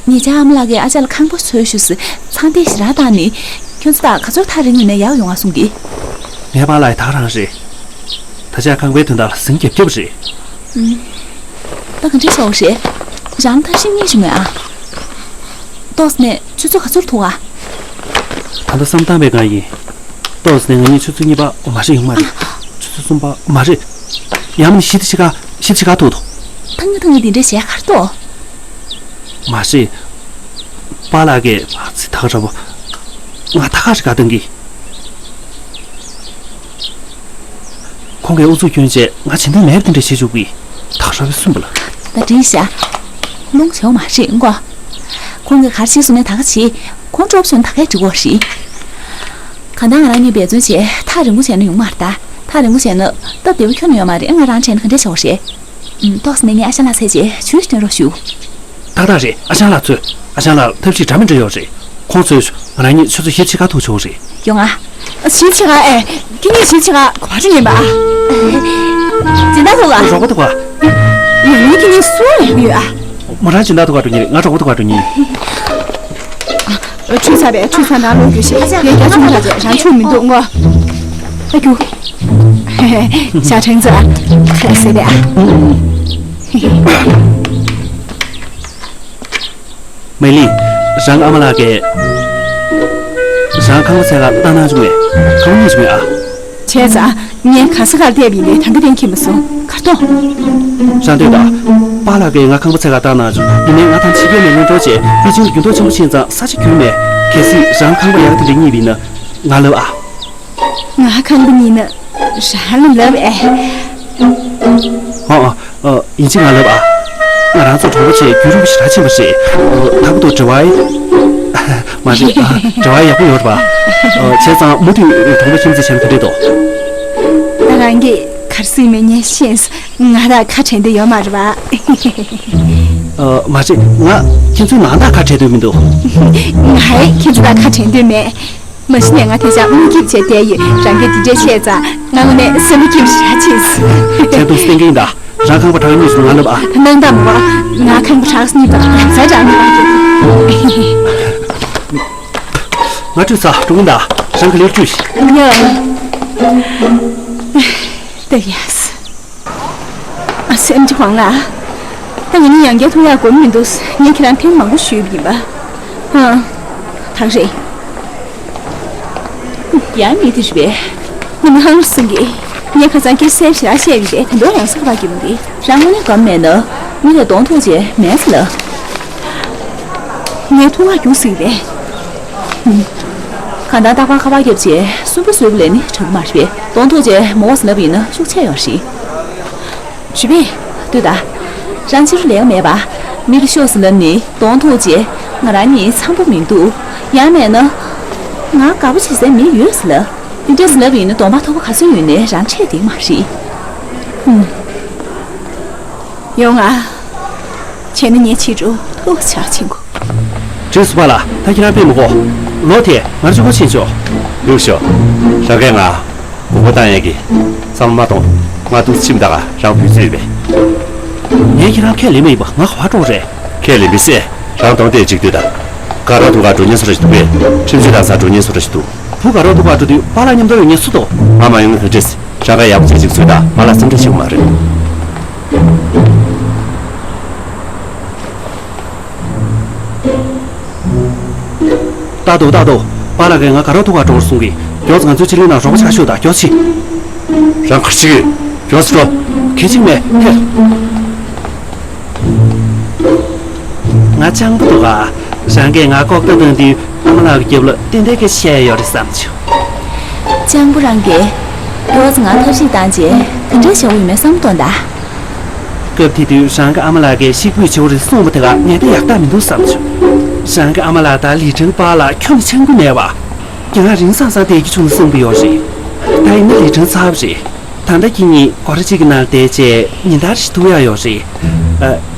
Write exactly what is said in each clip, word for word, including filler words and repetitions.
ཉེ་ཆར་ཨ་མ་ལགས་ཀྱིས་ཨ་ཅག་ལ་ཁང་པ་བཟོས་ཤོག་ཟེར་ཚང་ཏེ་ཞེ་དྲག་བཏང་ནི། ཁྱོད་ཚོ་དག་ག་ཚོད་ཐག་རིང་ཡོད་ན་ཡག་ཡོང་ང་གསུང་གི། ངའི་པཱ་ལགས་ད་ག་རང་རེད། ད་ཆ་ཁང་པའི་དོན་དག་ལ་ཟིང་རྒྱབ་རྒྱབ་རེད། ཨུམ། ད་ག་འདྲ་བྱ་བ་རེད། རང་ཐབས་ཤེས་གཉིས་བྱུང་ངས་ཨ། ཏོག་ཙམ་ནས་ཆུ་ཚོད་ག་ཚོད་ཐུག་ཨ། ད་ལྟ་བསམ་བཏང་པའི་སྒང་ཡིན། ཏོག་ཙམ་ནས་ང་གཉིས་ཆུ་ཚོད་གཉིས་པ་མ་རེད་ཡོང་མ་རེད། ཨ། ཆུ་ཚོད་གསུམ་པ་མ་རེད། ཡང་མིན་བཞི་དེ་ཕྱེད་ཀ་བཞི་དེ་ཕྱེད་ཀ་ཐུག་འདུག་ཐང་ངེ་ཐང་ངེ་འདི་འདྲ་བྱས་གར་ཏོ། མ་རེད། པཱ་ལགས་ཀྱིས་ཨ་ཙི་ད་ག་ར་བོ། ང་ད་ག་རེ་ག་བཏང་གི། ཁོང་གིས་ཨུ་ཚུགས་སྐྱོན་བྱས་ང་བྱེད་འདོད་མེད་པ་དེ་འདྲ་བྱེད་བཅུག་གི། ད་ག་ར་བོ་སུན་པ་ལ། ད་འགྲིག་ཤག་རླུང་བྱེད་མ་རེད་མགོ། ཁོང་གིས་ག་རེ་བྱས་སོང་ན་ད་ག་བྱེད། ཁོང་སྤྲོ་པོ་བྱུང་ན་ད་གས་འགྲིག་གོ་རེད། གང་ལྟར་ང་རང་གཉིས་འབད་བརྩོན་བྱས་ཐག་རིང་པོ་བྱས་ན་ཡོང་མ་རེད་ད། ཐག་རིང་པོ་བྱས་ན་སྟབས་བདེ་པོ་ཁྱོན་ནས་ཡོད་མ་རེད། ང་རང་བྲལ་ན་ག་འདྲ་བྱ་བ་རེད། ཨུམ། ཏོག་ཙམ་ནས་ངས་ཨ་ཞང་ལགས་ཚད་བྱས་ཇུས་སྟོན་རོགས་ཞུ། ཏག་ཏག་རེད། ཨ་ཞང་ལགས་ཚོད། ཨ་ཞང་ལགས་ལ་ཐབས་ཤེས་འདྲ་མི་འདྲ་ཡོད་རེད། ཁོང་ཚོས་ང་རང་གཉིས་ཆུ་ཚོད་བཞི་ཕྱེད་ཀ་ཐུག་ཆོག་རེད། ཡོང་ཨ། བཞི་ཕྱེད་ཀ་ཨེ། ཁྱེད་གཉིས་བཞི་ཕྱེད་ཀ་ག་པར་ཉན་པ་ཨ། སྦྱིན་བདག་ཐུག་ཨ། རོགས་པ་ཐུག་ཨ། ཡང་ནི་ཁྱེད་གཉིས་སུ་ལ་ཡོང་གི་ཡོད་ཨ། མོ་རང་སྦྱིན་བདག་ཐུག་ག་འགྲོ་ཉེ་རེད། ང་རོགས་པ་ཐུག་ག་འགྲོ་ཉེ། ཁྲུས་ཚར་བས་ཁྲུས་ཚར་ནང་ལོག་རྒྱུ་ཞིག་ངས་རྒྱ་ཆུང་དྲགས་རང་ཆུང་མི་འདུག་ངོ་། ཨ་རྒྱུ། ཞག་ཕྲེང་ཚོ་ཁ་ཟེར་བས་ཨ། མེ་ལི། རང་ཨ་མ་ལགས་ཀྱིས་རང་ཁང་པ་ཚད་ལ་བཏང་གནང་བྱུང་བས་ཁང་པ་རྙེད་བྱུང་བས་ཨ། བྱས་ཙང་ངས་ག་ས་གར་བལྟས་པ་ཡིན་ནའི་ད་ལྟ་གཏན་འཁེལ་མ་སོང་། གར་ཐོག་རང་འདོད་དང་། པཱ་ལགས་ཀྱིས་ང་ཁང་པ་ཚད་ལ་བཏང་གནང་བྱུང་། ཡིན་ནའི་ང་དང་ཕྱི་རྒྱལ་ནས་སྔོན་འགྲོ་བྱས་པེ་ཅིང་ལ་འགྱུར་ལྡོག་ཆེན་པོ་ཕྱིན་ཙང་ས་ཆ་འགྱུར་མེད། གལ་སྲིད་རང་ཁང་པ་ཡག་དེ་འདྲ་རྙེད་པ་ཡིན་ན་ང་ལབ་ཨ། ང་ཁང་པ་རྙེད་ན་རང་ལ་ལབ་ཨེ། ཨ་ཨ། ཨ། ཡིན་གཅིག་ང་ལབ་ཨ། ང་རང་ཚོ་གྲོགས་པོ་བྱས་རྒྱུན་རིང་པོ་ཞེ་དྲག་ཕྱིན་པ་རེད། ད་བར་དུ་འབྲེལ་བ་མ་རེད། འབྲེལ་བ་ཡག་པོ་ཡོད་རེད་པ། བྱས་ཙང་མུ་མཐུད་གྲོགས་པོ་ཁྱིམ་མཚེས་བྱས་ན་ག་འདྲས་འདུག་ད་རང་གིས་ག་རེ་ཟེར་མིན་ངས་ཤེས། ང་རང་ཁ་བྲལ་འདོད་ཡོད་མ་རེད་པ། མ་རེད། ང་ཁྱེད་ཚོའི་ནང་དང་ཁ་བྲལ་འདོད་མི་འདུག་ང་ཡང་ཁྱེད་ཚོ་དང་ཁ་བྲལ་འདོད་མེད། མ་གཞི་ནས་ང་དེང་སང་དངུལ་སྐྱིད་བྱས་བསྡད་ཡོད། རང་གིས་འདི་འདྲས་བཤད་ཙང་ང་དངོས་གནས་སེམས་པ་སྐྱིད་པོ་ཞེ་དྲག་ཕྱིན་སོང་། ཁྱེད་ཐུགས་སུ་བསྟན་གྱི་ཡིན་ད། རང་ཁང་པ་གྲགས་གཉིས་སུ་ང་ལབ་ཨ། སྣང་དག་མོ། ང་ཁང་པ་གྲགས་གཉིས་པ་ཟ་གྲགས་གཉིས་པ། ང་བཀྲུས་ཚར་འགྲོ་གི་ཡིན་ད། རང་ག་ལེར་བཀྲུས་ཤིག་ཡ། ལྟ་ཡ། ཨ་སེམས་ཀྱི་དབང་ལ། ད་ང་གཉིས་ཡང་བསྐྱར་ཐུག་ཡག་གོ་མི་འདུག་ངས་ཁྱེད་རང་ཐེངས་མང་པོ་ཞུས་པ་ཡིན་པ། ཧང་། ཐག་རེད། ཡང་མི་དེ་རེད་པས། ང་མི་ཧང་སང་གི། ངས་ཁ་སང་སྐྱེ་སེམས་ཞེ་དྲག་བཤད་ཡོད་པས་ད་དུང་རང་སེམས་ཁ་པར་གྱི་མི་འདི། རང་དངོས་གནས་སྒོམ་མེད་ན། མི་ལ་གདོང་ཐུག་བྱས་མེད་ཟེར་ལ། ངས་ཐུག་ང་རྒྱུགས་ཟིན་པས། གང་ལྟར་རྟག་པར་ཁ་པར་བརྒྱབ་བྱས་སུན་པོ་སུན་པོ་ལས་ནི་དྲག་གི་མ་རེད་པས། གདོང་ཐུག་བྱས་མོ་བ་ཟེར་ལབ་ཡིན་ན་ཤུགས་ཆེ་ཡོད་རེད། ཞུ་བས། ལྟོས་དང་། རང་ཕྱི་རུ་ལས་ཀ་མེད་པ། མི་ལ་ཤོག་ཟེར་ལབ་ནི་གདོང་ཐུག་རྗེས་ང་རང་གཉིས་འཆམ་པོ་མི་འདུག་ཡང་མེད་ན། ང་དགའ་པོ་བྱེད་སའི་མི་ཡོད་ཟེར་ལབ། འདི་འདྲ་ཟེར་ལབ་ཡིན་ན་གདོང་པ་མཐོ་པོ་ག་ཚོད་ཡོད་ནའི་རང་འཕྲད་བསྡད་མ་རེད། ཧུམ། ཡོང་ང་། བྱས་ན་ངས་ཕྱི་དྲོ་ལྟོ་ཆག་ཕྱིན་གོ། ཁྲིན་སུ་པ་ལགས། ད་ཁྱེད་རང་དཔེ་མི་གོ། ལོ་དེ་ང་ཚོ་གོ་ཕྱིན་ཆོག་ལུག་ཤོག་རང་གིས་ང་དགོངས་པ་བཏང་ཡས་ཀྱི་བསམ་བློ་མ་གཏོང་། ང་ཏུ་ཕྱིན་ད་ག་རང་བུ་ཚོད་པས། ངས་ཁྱེད་རང་ཁས་ལེན་མ་ཡིན་པ་ང་ག་པར་འགྲོ་རེད། ཁས་ལེན་པའི་སྲས་རང་གདོང་དེ་གཅིག་ལྟོས་དང་། ག་ར་ཐུག་ག་འགྲོ་ཉན་སོ་ར་ཞིག་འདུག་པས། ཁྲིམས་གཅོད་དང་ས་འགྲོ་ཉན་སོ་ར་ཞིག་འདུག་བུ་ག་ར་ཐུག་ག་འགྲོ་དུས་པཱ་ལགས་མཉམ་དུ་ཡོང་ཉན་སུ་འདུག་ང་མ་ཡོང་ན་ག་འདྲས། རང་ག་ཡག་པོ་བྱས་ཅིག་ཚུད་དང་། པཱ་ལགས་སེམས་ཁྲལ་བྱེད་དགོས་མ་རེད། ལྟ་འདུག་ལྟ་འདུག་པཱ་ལགས་ཀྱིས་ང་ག་ར་ཐུག་ག་འགྲོ་དགོས་གསུང་གི། མགྱོགས་ཙམ་ང་ཚོའི་ཕྱི་གླིང་ནང་རོགས་པ་ཆགས་ཤོག་དང་། མགྱོགས་ཅིག་རང་ག་རེ་བྱེད་ཀྱི་ཡོད། མགྱོགས་ཙམ་འགྲོ། གལ་ཆེན་མེད་ཐལ། ང་སྤྱང་པོ་འདུག་ག་རང་གིས་ང་ལྐོག་ལྟ་བཏང་དུས་ཨ་མ་ལགས་ཀྱི་རྒྱབ་ལ་ཏན་ཏན་སྐད་ཆ་བཤད་ཡོད་རེད་བསམ་བྱུང་། སྤྱང་པོ་རང་གིས་མགྱོགས་ཙམ་ང་ཐབས་ཤེས་བཏང་རྗེས་ག་འདྲ་བྱ་བ་ཡོད་མེད་བསམ་བློ་གཏོང་དང་། སྐབས་དེ་དུས་རང་གི་ཨ་མ་ལགས་ཀྱིས་གཤེ་སྤོས་བྱེད་དགོས་རེད་གསུངས་པ་དེ་ག་ངས་ད་ཡག་རྟགས་མི་འདུག་བསམ་བྱུང་། རང་གི་ཨ་མ་ལགས་དང་ལི་ཁྲང་པཱ་ལགས་ཁྱོན་ནས་ཆང་ཁུ་མེད་པ། ང་རང་རིང་སང་སང་བསྡད་རྒྱུ་བྱུང་ན་བསམ་གྱི་ཡོད་རེད། ད་ཡིན་ན་ལི་ཁྲང་ཚར་བ་རེད། ད་ལྟ་ཁྱེད་གཉིས་སྒོ་ར་གཅིག་གི་ནང་བསྡད་བྱས་ཉིན་ལྟར་ཞིག་ཐུག་ཡག་ཡོད་རེད། ཨ།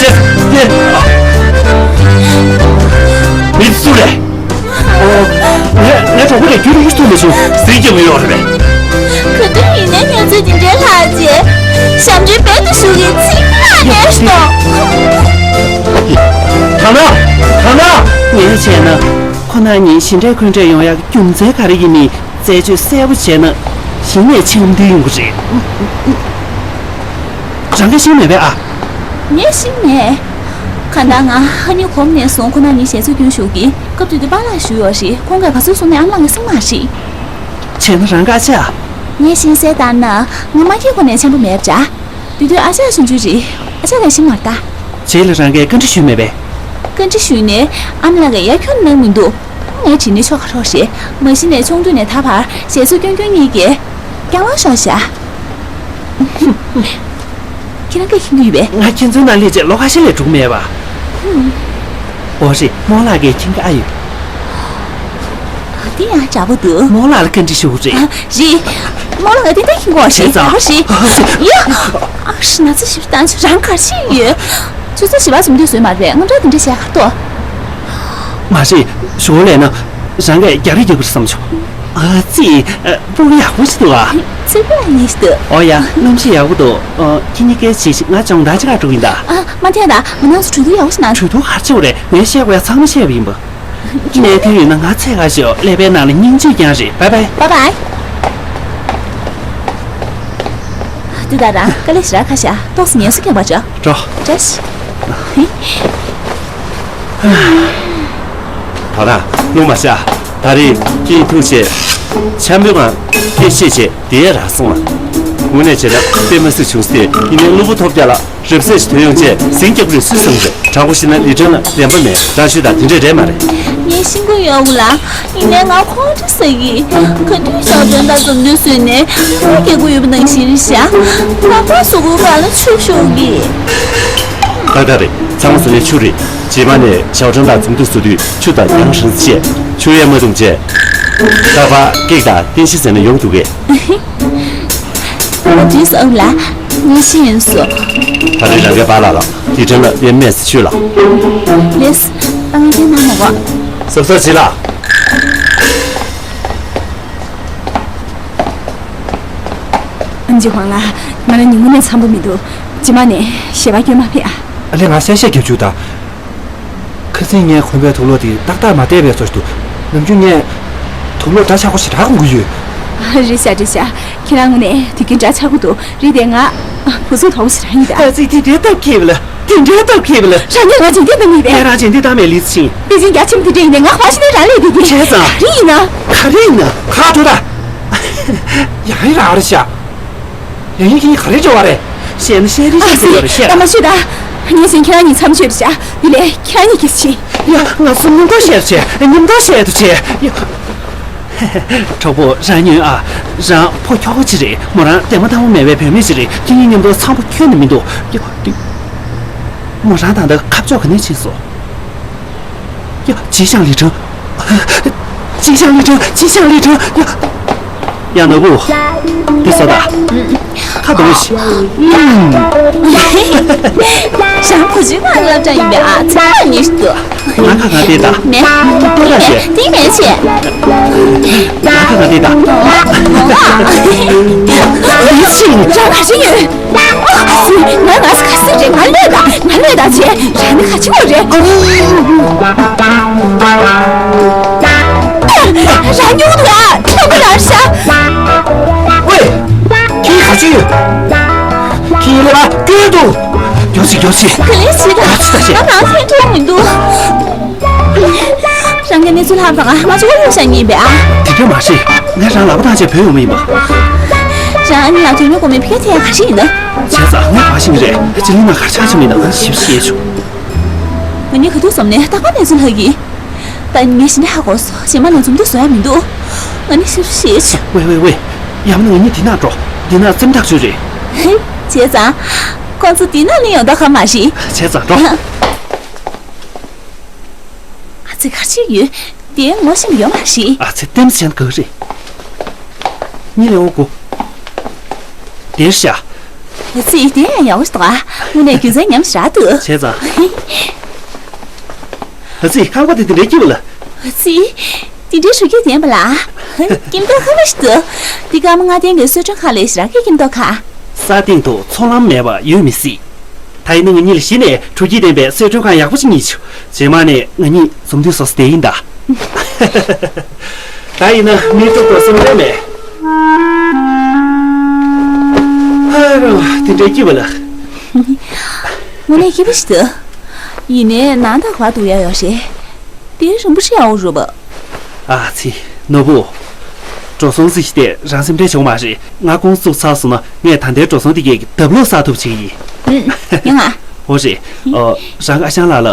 ཅེས་ཏེ། མི་སུ་རེད། ཨོ། ངས་ངས་གྲོགས་པོ་ལ་རྒྱུས་ལོན་ཐུབ་མ་བྱུང་། ཟིང་སྐྱོབ་ཡོད་རེད་པས། ག་དུས་ཡིན་ནའི་ངས་ཚོད་འདི་འདྲའི་ལྷག་རྗེས་ཞབས་འདྲེན་བེད་དུ་ཞུ་གི་ཚིག་ངག་ཉན་ཞིག་དང་། ད་ན། ད་ན། ངས་བྱས་ན། ཁོ་ན་ཉིད་ཞི་འགྲས་འཁོན་འགྲས་ཡོང་ཡག་རྒྱུ་མཚན་ག་རེ་ཡིན་མིན་རྩད་གཅོད་གསལ་པོ་བྱས་ན་གཞི་ནས་འཆམ་མཐུན་ཡོང་གི་རེད། རང་གིས་ཤེས་མེད་པས་ཨ། ངས་ཤེས་མེད། གང་ལྟར་ང་ཧ་ནི་གོམ་ནས་བཟུང་ཁོ་ན་ཉིད་ཞལ་ཚུལ་སྐྱོན་ཞུ་གི་སྐབས་དུས་དུ་པཱ་ལགས་ཞུ་ཡོད་རེད། ཁོང་གིས་ག་ཚོད་གསུངས་ནས་ཨ་མ་ལགས་ཀྱིས་གསུངས་མ་རེད། བྱས་ན་རང་ག་ཅག་ངས་ཤེས་གསལ་ལྟར་ན་ང་མ་སྐྱེས་གོང་ནས་འཆམ་པོ་མེད་པ་འདྲ། དེ་དུས་ཨ་ཅག་ཆུང་ཆུང་རེད། ཨ་ཅག་ལ་ཤེས་མ་རེད་ད། རྗེས་ལ་རང་གིས་བཀའ་འདྲི་ཞུས་མེད་པས། བཀའ་འདྲི་ཞུས་ནས་ཨ་མ་ལགས་ཀྱིས་ཡར་ཁྱོན་གནང་མི་འདུག་ངས་དྲིས་ནས་ཆོ་ག་རོགས་རེད། མ་གཞི་ནས་ཆུང་དུས་ནས་ད་བར་ཞལ་ཚུལ་སྐྱོན་སྐྱོན་གཉིས་ཀྱིས་རྐྱང་བ་ཤོར་ཤག་ཁྱེད་རང་གིས་ཤེས་ཀྱི་ཡོད་པས། ང་ཁྱེད་ཚོའི་ནང་སླེབས་རྗེས་ལོ་ཁ་ཤས་ལས་འགྲོ་གི་མེད་པ། ཨོ་རེད། རྨོ་ལགས་ཀྱིས་མཁྱེན་གྱི་ཨ་ཡོད། དེ་ཡང་འདྲ་པོ་འདུག་རྨོ་ལགས་ལ་བཀའ་འདྲི་ཞུ་དགོས་རེད། ཨ། རེད། རྨོ་ལགས་ང་དེ་ལྟར་ཤེས་ཀྱི་ཡོད་རེད། བྱས་ཙང་། ཨ། རེད། ཡ། ཨ་ཧྲི། ན་ཚ་ཞིག་བཏང་ཆུ་རང་གར་ཕྱིན་ཡོད། ཆུ་ཚོད་བཞི་པ་ཟིན་དུས་བཟོས་མ་རེད། ང་འདྲ་དེ་འདྲ་བྱས་ག་ཏོ། མ་རེད། ཞོར་ལས་ན་རང་གིས་རྒྱག་རེས་རྒྱག་གི་རེད་བསམ་བྱུང་། ཨ་ཙི། སྤུ་གུ་ཡག་པོ་ཞིག་འདུག་ཨ། ཚེ་འཕེལ་ལགས་ཉིད་ཞིག་འདུག་ཨོ་ཡ། གནམ་གཤིས་ཡག་པོ་འདུག་ཨ། ཁྱེད་གཉིས་ཀའི་ཆེད་ཞིག་ང་སྦྱོང་བརྡར་ཅིག་ག་འགྲོ་གི་ཡིན་ད། ཨ། མ་འཐད་ད། ང་རང་ཚོ་གྲོས་བསྡུར་ཡག་པོ་ཞིག་གནང་། གྲོས་བསྡུར་ག་རེ་བྱེད་དགོས་རེད། ངས་བཤད་དགོས་ཡག་ཚང་མ་བཤད་པ་ཡིན་པ། གནས་དེ་ཡིན་ན་ང་ཚད་ཁ་ཤས་ཀླད་པའི་ནང་ལ་སྙིང་རྗེ་རྐྱང་རེད། བའི་བའི། བའི་བའི། དེ་ད་རང་དཀའ་ལས་ཞེ་དྲག་ཁ་ཤས། ཏོག་ཙམ་ངལ་གསོ་རྒྱག་པར་འགྲོ། འགྲོ། བཀྲ་ཤིས། ད་རང་གླུ་མ་བཞག་ད་རེས་ཁྱེད་ཐུགས་རྗེ་ཆེ། འཆམ་པོའི་ངང་སྐད་བཤད་བྱས་དེ་ཡས་རག་སོང་ང་། དངོས་གནས་བྱས་ན་དཔེ་མི་སྲིད་བྱུང་སྟེ། ཡིན་ནའི་གླུ་བོ་ཐོབ་རྒྱ་ལགས་རབ་གསལ་ཞིག་ཐོན་ཡོང་རྗེས་ཟིང་རྒྱག་དགོས་སུས་བསམ་རེད། དྲང་པོ་བཤད་ན་ལི་ཀྲན་ལ་བདེན་པ་མེད། རང་ཤོད་དང་། དེ་འདྲས་རེད་མ་རེད། ངས་ཤེས་ཀྱི་ཡོད་ལ། ཡིན་ནའི་ང་ཁོང་ཁྲོ་ཟ་གི། ག་དུས་ཞའོ་ཀྲང་དང་འཛོམས་འདུག་ཟེར་ནས་ཁོང་རྒྱག་གི་ཡོད་པ་ནང་བཞིན་རེད་ཤག་ད་ཁོང་གཟུགས་པོ་ག་ལ་ཆུ་ཤོར་གི། ཏག་ཏག་རེད། ཚང་མ་ཟ་ནས་ཆུ་རེད། རྗེས་མ་ནས་ཞའོ་ཀྲང་དང་འཛོམས་འདུག་ཟེར་དུས་ཆུ་དང་རྒྱང་རིང་ཙམ་བྱས། ཆུ་ཡས་མ་འཐུང་བྱས། ད་བ་ཀེག་དང་ཏིན་ཤི་ཟེར་ན་ཡོང་འདུག་གས། ང་དུས་སུ་ཨང་ལ། ངས་ཤེས་ཡོན་སོ། ད་རེས་རང་གའི་པཱ་ལགས་ལ་ལི་ཁྲང་ལ་དབྱེ་མེད་ཤོད་ལ། ལེས། ཨང་དེ་ན་མ་གོ། སོབ་སོབ་བྱེད་ལ། ཨམ་ཅི་ཧོང་ལ། ང་ལ་ཉིན་མོ་ནས་འཚམ་པོ་མི་འདུག་རྗེས་མ་ནས་ཞལ་པར་སྐྱོན་མ་ཕེབས་ཨ། ཨ་ལས། ང་གསལ་བཤད་རྒྱབ་བཅུག་ད། ཁ་སང་ངས་གོན་པའི་དུག་ལོག་དེ་ཏག་ཏག་མ་བལྟས་པའི་བཟོ་ཞིག་འདུག་ནམ་རྒྱུན་ངས་དུག་ལོག་འདྲ་ཆགས་པོ་ཞེ་དྲག་གོན་གྱི་ཡོད། རེད་ཤག་རེད་ཤག་ཁྱེད་རང་ངོ་ནས་དུས་རྒྱུན་འདྲ་ཆགས་པོ་འདུག་རེད་དེ་ང་བུ་ཚོ་དོག་པོ་ཞེ་དྲག་ཡིན་ད། ཨ་ཙི། དེ་འདྲའི་སྟབས་ཁེལ་བ་ལ། དེ་འདྲའི་སྟབས་ཁེལ་བ་ལ། རང་ཉིད་ང་རྗེས་འདེད་གཏོང་གི་ཡིན་པས། ངས་རང་རྗེས་འདེད་བཏང་མེད་ལི་ཚི་ཆིང་། པེ་ཅིན་རྒྱ་ཆེན་པོ་དེ་འདྲ་ཡིན་ནའི་ང་ཕར་ཕྱིན་ནས་རང་ལས་དེ་དེ། བྱས་ཙང་། ག་རེ་ཡིན་ན། ག་རེ་ཡིན་ན། ཁ་ཐུག་ད། ཡང་ཡིན་རང་རེད་ཤག་ཡང་ཡིན་གྱི་ག་རེ་འབྱོར་བ་རེད། བཤད་ན་བཤད་རེས་བཤད་ཟེར་ཡོད་རེད་ཤག་ད་མ་ཤོད་ད། ངས་བྱས་ན་ཁྱེད་རང་གཉིས་མཚམས་ཆོད་རེད་ཤག་དེ་ལས་ཁྱེད་རང་གཉིས་ཀྱིས་བྱེད། ཡ། ང་ཚོ་མཉམ་དུ་བཤད་བྱེད། མཉམ་དུ་བཤད་དུ་བྱེད། ཡ། གྲོགས་པོ་རང་ཉོན་ཨ། རང་ཕོ་ཁྱོ་ག་ཅིག་རེད། མོ་རང་ལྡན་མ་ལྡང་མ་མེད་པའི་བུད་མེད་ཅིག་རེད། ཁྱེད་གཉིས་མཉམ་དུ་འཚམ་པོ་ཁྱོན་ནས་མི་འདུག་ཡ། དེ། མོ་རང་ད་ལྟ་ཁ་ཕྱོགས་ག་ནས་ཕྱིན་སོང་། ཡ། ཅི་ཞང་ལི་ཁྲང་། ཅི་ཞང་ལི་ཁྲང་། ཅི་ཞང་ལི་ཁྲང་། ཡ། ཡ། ནོར་བུ། འདི་ཟ་ད། ཁ་གདོང་ཞིག་ཨུམ། ཞང་བུ་ཆུང་ང་སློབ་གྲྭ་ཡིན་པས་ཨ། ཚང་མ་ཉེ་ཞིག་ཏུ། ང་ཁ་ག་དེ་ད། ནས། ལྟོས་ར་བྱེད། དེ་མེད་བྱེད། ང་ཁ་ག་དེ་ད། ཨོ། ཨོ། ལི་ཆིང་། རང་ག་ཞིག་ཡོད། ཨ་ཙི། ང་ང་ས་ཁ་སིག་རེད། ང་ལོས་ད། ང་ལོས་ད་བྱས། རང་ནི་ག་ཆི་མོ་རེད། རང་ཉུང་དུ་ཨ། ཁྱོད་ཀྱི་རང་ཤ། ཝེ། ཁྱི་ག་ཆི་ཡོད། ཁྱི་ལས་པ་སྐྱོན་འདུག་མགྱོགས་ཤིག་མགྱོགས་ཤིག་ག་ལེ་ཞིག་ད། མགྱོགས་ཤིག་ད་ཤེས། ང་རང་ཐེན་ཐོག་མི་འདུག་རང་གི་གནས་ཚུལ་ལྷག་དང་ང་ཚོ་ཡོང་བྱ་ངེས་པས་ཨ། དེ་འདྲ་མ་རེད། ངས་རང་ལག་པ་བཏང་བྱས་བུད་ཡོང་བ་ཡིན་པ། རང་ཨ་ནེ་ལ་དོན་མེད་དགོས་མེད་ཕི་ཁ་ཐེ་ཡ་ག་ཞིག་ཡིན་ན། བྱས་ཙང་ངས་ག་ཞིག་རེད། ཅི་ལི་མ་གར་ཆགས་ཀྱི་མིན་ན་ང་ཞིབ་བཤད་བྱུང་། ང་གཉིས་ག་དུས་འཛོམས་ནས་ད་ག་གནས་ཚུལ་ལྷག་གི། ད་ངས་ཞི་ནས་ཧ་གོ་སོང་། རྗེས་མ་ནས་འཛོམས་དུས་བཟོ་ཡ་མི་འདུག་ང་ནི་ཞིབ་བཤད་བྱུང་། ཝེ་ཝེ་ཝེ། ཡང་ན་ང་གཉིས་འདི་ན་འགྲོ། འདི་ན་སེམས་ཐག་ཆོད་རེད། བྱས་ཙང་། ཁོང་ཚོ་འདི་ན་ནི་ཡོང་ད་ག་མ་རེད། བྱས་ཙང་འགྲོ། ཨ་ཙི་ག་རེ་ཡོད། དེ་ངོ་ཤེས་ཡོད་མ་རེད། ཨ་ཙི་ལྟེམ་སེན་ག་རེད། གཉིད་ལས་འོ་གོ། དེར་ཤ། ཨ་ཙི་དེ་ཡང་ཡག་པོ་ཞིག་འདུག་ཨ། དངོས་གནས་རྒྱུ་མཚན་ཉམས་ཞེ་དྲག་འདུག་བྱས་ཙང་། ཨ་ཙི་ཁང་པ་དེ་དེ་འདྲའི་སྐྱིད་པ་ལ། ཨ་ཙི། དེ་འདྲའི་ཧྲུལ་སྐྱིད་ལྡན་པ་ལ། ཧན། སྐྱིད་མདོག་ཁ་པོ་ཞིག་འདུག་འདི་ཀརྨ་ལྔ་ལྡན་གྱི་གསོལ་མགྲོན་ཁང་ལས་ཞེ་དྲག་གི་སྐྱིད་མདོག་ཁ། ས་སྟེང་དུ་ཚོང་ལམ་མེད་པ་ཡོད་མི་སྲིད། ད་ཡིན་ན་ང་གཉིས་ལ་གཞི་ནས་ཧྲུལ་སྐྱིད་ལྡན་པའི་གསོལ་མགྲོན་ཁང་ཡག་པོ་ཞིག་རྙེད་བྱུང་། རྗེས་མ་ནས་ང་གཉིས་འཛོམས་དུས་སོ་སོ་བསྡད་ཡིན་ད། ད་ཡིན་ན་མི་སྟོབས་དང་སེམས་ཁྲལ་མེད། ཧ་རོ། དེ་འདྲའི་སྐྱིད་པ་ལ། དངོས་གནས་སྐྱིད་པོ་ཞིག་འདུག་ཡིན་ནའི་ནང་ད་ག་པར་འདུག་ཡ་ཡོད་རེད། དེ་རིང་པོ་ཞིག་ཡག་པོ་རེད་པ། ཨ་ཙི། ནོར་བུ། འགྲོ་སོང་ཙི་ཞིག་དེ་རང་སེམས་ཁྲལ་བྱུང་མ་རེད། ང་ཁོང་བཙུགས་ཚར་སོང་ན་ངས་ད་ལྟའི་འགྲོ་སོང་དེ་གས་ཀྱི་ལྡབ་ལོག་བསགས་ཐུབ་བྱེད་ཀྱི་ཡིན། ཡང་ཨ། འོ་རེད། ཨ། རང་ཨ་ཞང་ལགས་ལ་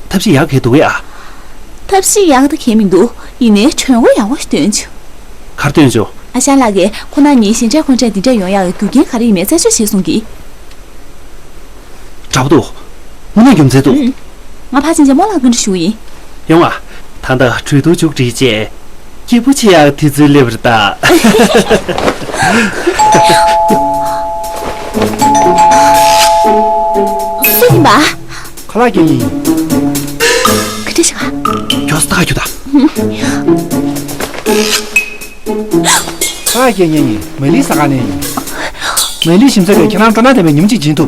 ཐབས་ཤེས་ཡག་ག་འདུག་གས་ཨ། ཐབས་ཤེས་ཡག་ད་གས་མི་འདུག་ཡིན་ནའི་གྲོས་འགོ་ཡག་པོ་ཞིག་བཏོན་བྱུང་། ག་རེ་བཏོན་བྱུང་། ཨ་ཞང་ལགས་ཀྱིས་ཁོ་ན་ཉིན་ཞིང་ཁྲལ་ཁོང་ཁྲལ་འདི་འདྲ་ཡོང་ཡག་གི་རྒྱུ་རྐྱེན་ག་རེ་ཡིན་མིན་རྩད་གཅོད་བྱས་གསུང་གི། འདྲ་པོ་འདུག་དངོས་གནས་རྒྱུ་མཚན་འདུག་ཨུམ། ང་ཕར་ཕྱིན་བྱས་རྨོ་ལགས་བཀའ་འདྲི་ཞུ་གི་ཡིན། ཡོང་ཨ། ད་ལྟ་གྲོས་བསྡུར་མཇུག་སྒྲིལ་རྗེས། སྐྱིད་པོ་བྱེད་ཡག་དུས་ཚོད་སླེབས་པ་རེད་ད། སུ་ཡིན་པ། ཁ་ལག་སྐྱེལ་མཁན་ཡིན། ག་འདྲ་ཞིག་ཨ། མགྱོགས་སེ་ད་རྒྱུགས་དང་། ཁ་ལག་སྐྱེལ་མཁན་ཡིན། མ་ལི་ཟ་ཁང་ནས་ཡིན། མ་ལི་ཞིམ་ཚད་ཀྱིས་ཁྱེད་རང་སྤྲོ་སྣང་ལྡན་པའི་ཉིན་གཅིག་སྦྱིན་ཐུབ།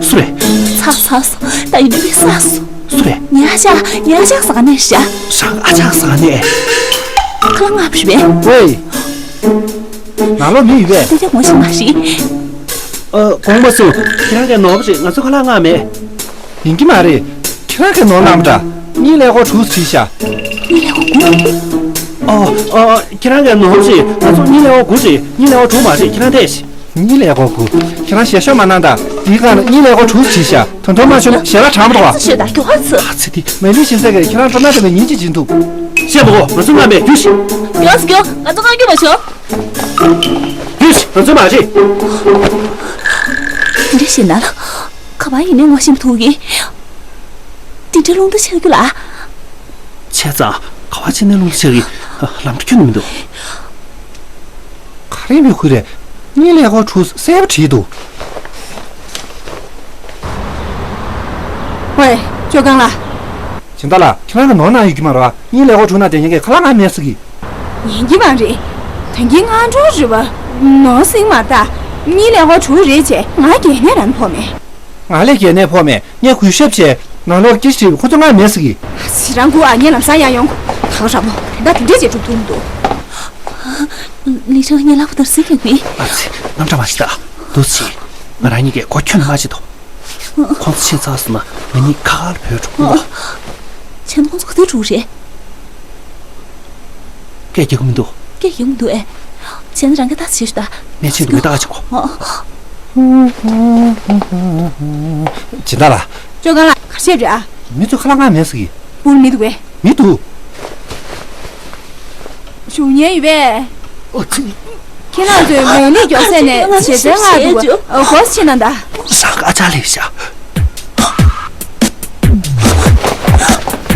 སུ་རེད། ཚར་སོང་། ད་ཡིན་ནའི་བསགས་སོང་། སུ་རེད། ངའི་ཨ་ཅག་ངའི་ཨ་ཅག་ཟ་ཁང་ནས་རེད་ཤག་རང་ཨ་ཅག་ཟ་ཁང་ནས། ཁ་ལག་མངགས་པ་རེད་པས། ཝེ། ནང་ལོགས་མི་ཡོད་པས། དེ་ཚོ་ངོ་ཤེས་མ་རེད། ཨ། དགོངས་པ་སུ། ཁྱེད་རང་གིས་ནོར་བ་རེད། ང་ཚོ་ཁ་ལག་མངགས་མེད། ཡིན་གྱི་མ་རེད། ཁྱེད་རང་གིས་ནོར་བླངས་པ་འདྲ། གཉིད་ལས་འགོ་དྲུག་བྲིས་ཤག་གཉིད་ལས་འགོ་དགུ། ཨོ། ཨོ། ཁྱེད་རང་གིས་ནོར་བ་རེད། ང་ཚོ་གཉིད་ལས་འགོ་དགུ་རེད། གཉིད་ལས་འགོ་དྲུག་མ་རེད། ཁྱེད་རང་བལྟས་ཤིག་གཉིད་ལས་འགོ་དགུ། ཁྱེད་རང་ཞལ་ཤོག་མ་གནང་དང་། འདིའི་སྒང་ལ་གཉིད་ལས་འགོ་དྲུག་བྲིས་ཤག་དོན་དོན་མ་ཤོད་ན་ཞལ་ལག་དྲང་མ་གཏོང་ཨ། ཚིག་ཤོད་དང་མགྱོགས་པ་ཚིག་ཨ་ཙི། དེ་མ་ལི་ཞིམ་ཚད་ཀྱིས་ཁྱེད་རང་སྤྲོ་སྣང་ལྡན་པའི་ཉིན་གཅིག་སྦྱིན་ཐུབ། བཤད་མ་གོ། ང་ཚོ་སྔ་མས་རྒྱུ་ཞིག་རྒྱུགས་སུ་རྒྱུགས། ང་ཚོ་སྔ་རྒྱུ་མ་བྱོས། རྒྱུ་ཞིག་ང་ཚོ་མ་རེད། འདི་འདྲ་ཞིག་ན་ལ། ཁ་པར་ཡིན་ནའི་ངོ་ཤེས་མི་ཐུབ་གི། འདི་འདྲ་རླུང་རྟ་ཆག་རྒྱུ་ལ། བྱས་ཙང་ཁ་པར་བྱས་ནས་རླུང་རྟ་ཆག་གི་ལམ་འགྲོ་ཁྱོན་ནས་མི་འདུག་ག་རེ་མི་ཁུ་རེད། གཉིད་ལས་ཁོ་གྲུ་གསལ་པོ་བྲིས་འདུག་ཝེ། ཅོ་གང་ལ། སྦྱིན་བདག་ལགས། ཁྱེད་རང་གི་ནོར་ནང་ཡོད་ཀྱི་མ་རེད་བ། གཉིད་ལས་ཁོ་གྲུ་ནང་དེ་ཉན་གྱི་ཁ་ལག་ང་མེད་ཟེར་གི། ཉན་གྱི་མ་རེད། ད་གིན་ང་འགྲོ་རེད་བ། ནོར་སྲིད་མ་ད། གཉིད་ལས་ཁོ་གྲུ་རེད་བྱས་ང་རྒྱལ་ནས་རང་ཕོག་མེད། ང་ལས་རྒྱལ་ནས་ཕོག་མེད། ངས་གུས་ཞབས་བྱས་ནང་ལོགས་སྐྱེ་ཤི་ཁོ་ཚོ་ང་མེད་ཟེར་གི། ཟི་རང་གུ་ཨ་ཉེ་ལམ་སང་ཡང་ཡོང་། ད་ག་ར་བོ་ད་དེ་འདྲས་བྱས་གྲུབ་ཐུབ་མི་འདུག་ལི་ཁྲང་ངའི་ལག་པ་དར་སིག་གི་གི། ཨ་ཙི། རྣམ་གྲངས་མ་ཤི་ད། འདུག་སེ། ང་རང་གཉིས་ཀས་གོ་ཁྱོན་མ་བྱེད་དོ། ཁོང་ཚོ་ཕྱིན་ཚར་སོང་ན་ང་གཉིས་ཁ་ཁ་ལ་བུད་འགྲོ་གི་འདུག་བྱས་ན་ཁོང་ཚོ་ག་དུས་འགྲོ་གི་རེད། སྐད་རྒྱག་གི་མི་འདུག་སྐད་རྒྱག་གི་མི་འདུག་ཨེ། བྱས་ན་རང་གིས་ལྟ་ཙམ་བྱེད་ཤོག་ད། གནས་ཆེན་འདུག་མི་ལྟ་ཅིག་གོ། སྦྱིན་བདག་ལགས། ཅོ་གང་ལ་ག་བཤད་རེད་ཨ། མི་ཚོ་ཁ་ལག་ང་མེད་ཟེར་གི། བུར་མི་འདུག་གས། མི་འདུག་བཞུགས་མཁན་ཡོད་པས། ཨོ་ཙི། ཁྱེད་རང་ཚོས་མེ་ལི་མགྱོགས་སེ་ནས་ཞེ་སའི་ང་འདུག་ག་ཨོ་གོ་ཕྱིན་ན་ད། ས་ཀ་ཅག་ལས་བཞག་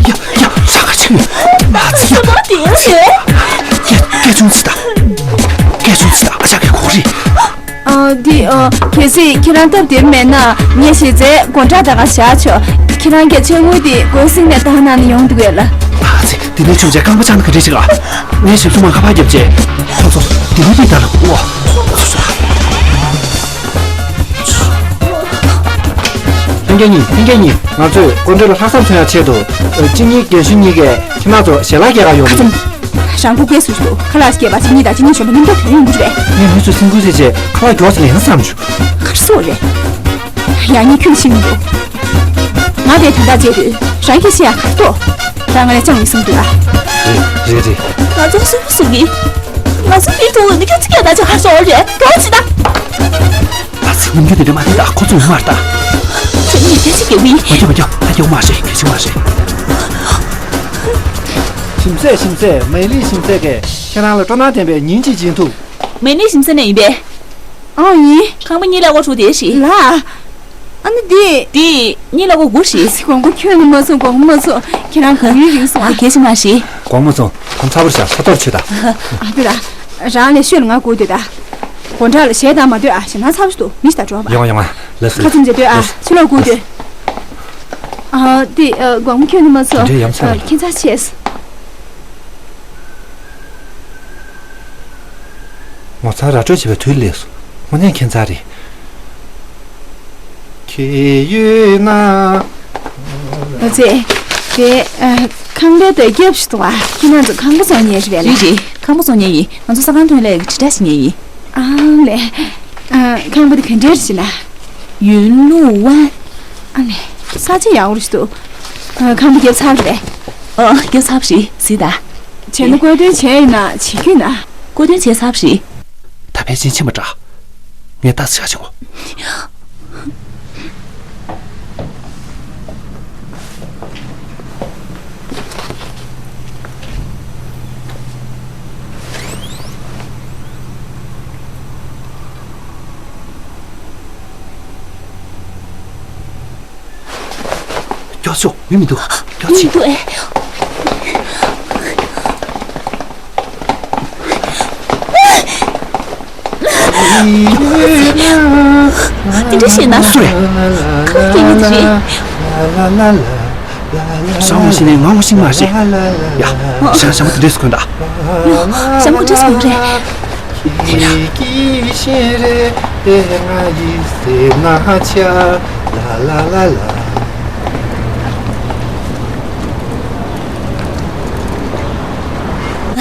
ཡ་ཡ་ས་ཀ་ཆེ། ཨ་ཙི་ཡ། སྐད་སྐད་ཆུང་ཙི་ད། སྐད་ཆུང་ཙི་ད་ཨ་ཅག་གི་གོ་རེད། ཨ་འདི་ཨ་གལ་སྲིད་ཁྱེད་རང་སྟབས་བདེ་མེད་ན་ངས་ཞེ་སའི་སྒོ་འགྲམ་ད་ག་བཞག་ཆོག་ཁྱེད་རང་གི་ཕྱག་དངུལ་དེ་སྒོ་སྲིང་ནས་བཏང་གནང་ན་ཡོང་འདུག་གས་ལ། ཨ་ཙི། དེ་ནས་ཆུང་ཆེ་རྐང་པ་བཅག་ན་ག་འདྲ་ཞིག་ལ། ངས་ཞབས་ཞུ་མ་ཁ་པར་བརྒྱབ་རྗེས་ཁོ་ཚོ་དེ་ནས་དེ་ལྟར་ལ་འོ། ལྷན་རྒྱས་གཉིས། ལྷན་རྒྱས་གཉིས། ང་ཚོས་སྐུ་མགྲོན་ལ་ལྷག་བསམ་མཚོན་ཡག་ཆེད་དུ། གཅིན་སྙི་རྒན་གཞོན་གཉིས་ཀས་ཁྱེད་རང་ཚོ་ཞལ་ལག་སྐྱེལ་ག་ཡོང་མིན། རང་མགོ་སྐོར་སུ་ཞུ་ཁ་ལག་སྐྱེལ་བ་གཅིན་སྙི་དང་གཅིན་སྙི་གཞོན་པ་མཉམ་དུ་བོད་ཡོང་གི་རེད། ངས་མི་ཚོ་སེམས་ཁུར་བྱས་རྗེས་ཁ་ལག་མགྱོགས་ཙམ་ལེན་བསམ་བྱུང་། ག་རེ་ཟེར་རེད། ཡང་ཉིན་ཁྱོད་ཤི་མི་འདུག་ང་དེ་དོན་དག་བྱེད་དུས་རང་གིས་ཤི་ཡག་ག་རེ་འདུག་ད་ང་ལ་ཅང་མི་གསུང་འདུག་ཨ། རེད་རེད་རེད། ང་ཚོ་སུན་པོ་སུ་གི། ང་ཚོ་མི་ཐུང་བ་འདི་ཁྱོད་ཚོ་སྐད་ད་ཆ་ཧ་སོང་རེད་དོ་ཅི་ད། ཨ་ཙི། ནམ་རྒྱུན་དེ་འདྲ་མ་རེད་ད། ཁོ་ཚོ་ཡོང་མ་རེད་ད། ཁྱོད་ནི་སྐད་ཆ་རྒྱག་མི། མ་རྒྱག་མ་རྒྱག་ད་རྒྱག་མ་རེད། གལ་ཆེ་མ་རེད། ཞིམ་ཟས་ཞིམ་ཟས། མེ་ལི་ཞིམ་ཟས་ཀྱིས་ཁྱེད་རང་ལ་སྤྲོ་སྣང་ལྡན་པའི་ཉིན་གཅིག་སྦྱིན་ཐུབ། མེ་ལི་ཞིམ་ཟས་ནས་ཡིན་པས། ཨང་ཡིན། ཁང་པ་གཉིས་ལ་སྒོ་ཕྱུགས་དེ་ཞིག་ལ། ཨ་ནི་འདི། འདི་གཉིས་ལ་སྒོ་དགུ་ཞིག་དགོངས་པ་ཁྱོན་ནས་མ་ཚོམས། དགོངས་པ་མ་ཚོམས། ཁྱེད་རང་གང་ཡིན་རིང་སོང་ཨ། གལ་ཆེ་མ་ཞིག་དགོངས་མ་ཚོམས། ཁོང་ཚ་པོར་བཞག་ས་ཐོར་ཆུ་ད། ཨ་དེ་ད། རང་ལས་ཤོད་ལ་ང་སྒུག་སྡོད་ད། སྒོ་འགྲམ་ལ་གཞས་བཏང་མ་སྡོད་ཨ། ཞེད་སྣང་ཚ་པོ་ཞིག་འདུག་མི་ཞིག་ད་འགྲོ་བ། ཡོང་ཡོང་ཨ། ལགས་སོ། ཁ་ཚུམ་བྱས་སྡོད་ཨ། ལགས་སོ། ཕྱི་ལོགས་སྒུག་སྡོད། ཨ་དེ་དགོངས་པ་ཁྱོན་ནས་མ་ཚོམས། དེ་འདྲའི་ཡ་མཚན་ལ། ཁྱད་མཚར་ཆེ། ངོ་མཚར་ར་སྤྲོད་བྱེད་པའི་དུས་སླེབས་སོང་། དངོས་གནས་ཁྱད་མཚར་རེད། ཁྱེད་ཡོད་ན། ཨ་ཙི། དེ་ཨ། ཁང་པའི་དེ་རྒྱབ་ཞིག་འདུག་ཨ། ཁྱེད་རང་ཚོ་ཁང་པ་བཙོང་མཁན་རེད་པས་ལ། རེད་རེད། ཁང་པ་བཙོང་མཁན་ཡིན། ང་ཚོ་ས་ཁང་ཐོན་ལས་ཀྱི་དྲིལ་བསྒྲགས་བྱེད་མཁན་ཡིན། ཨ་ལས། ཨ། ཁང་པ་དེ་ག་འདྲས་རེད་ཟེར་ན། ཡུན་ལུའུ་ཝན། ཨ་ལས། ས་ཆ་ཡག་པོ་རེད་འདུག་ཨ། ཁང་པ་རྒྱབ་ཚར་རེད། ཨ། རྒྱབ་ཚར་བ་རེད། གཟིགས་དང་། བྱས་ན་བཀོད་དོན་བྱས་ཡིན་ན་བྱེད་རྒྱུ་ན། བཀོད་དོན་བྱས་ཚར་བ་རེད། ད་ཕལ་ཆེར་ཕྱིན་པ་འདྲ། ངས་ལྟ་ཚེ་ཆ་ཆེ་བོ། མགྱོགས་ཤོག་མི་མི་འདུག་མགྱོགས་ཤིག་མི་འདུག་ཨེ། འདི་འདྲ་བཤད་ན། སུ་རེད། ཁ་སྐད་ཉན་དེ་རེད། ཞང་མོ་ཞིག་ནས་ངང་ངོ་ཤེས་མ་རེད། ཡ། ཞང་ཞང་མོ་དེ་འདྲས་སུ་གོན་ད། ཡ། ཞང་མོ་འདྲས་སུ་གོན་རེད། ཁྱེད་ཀྱི་ཤེས་རེད་དེ། ང་ཡི་སེམས་ན་ཆ་ལ་ལ་ལ་ལ།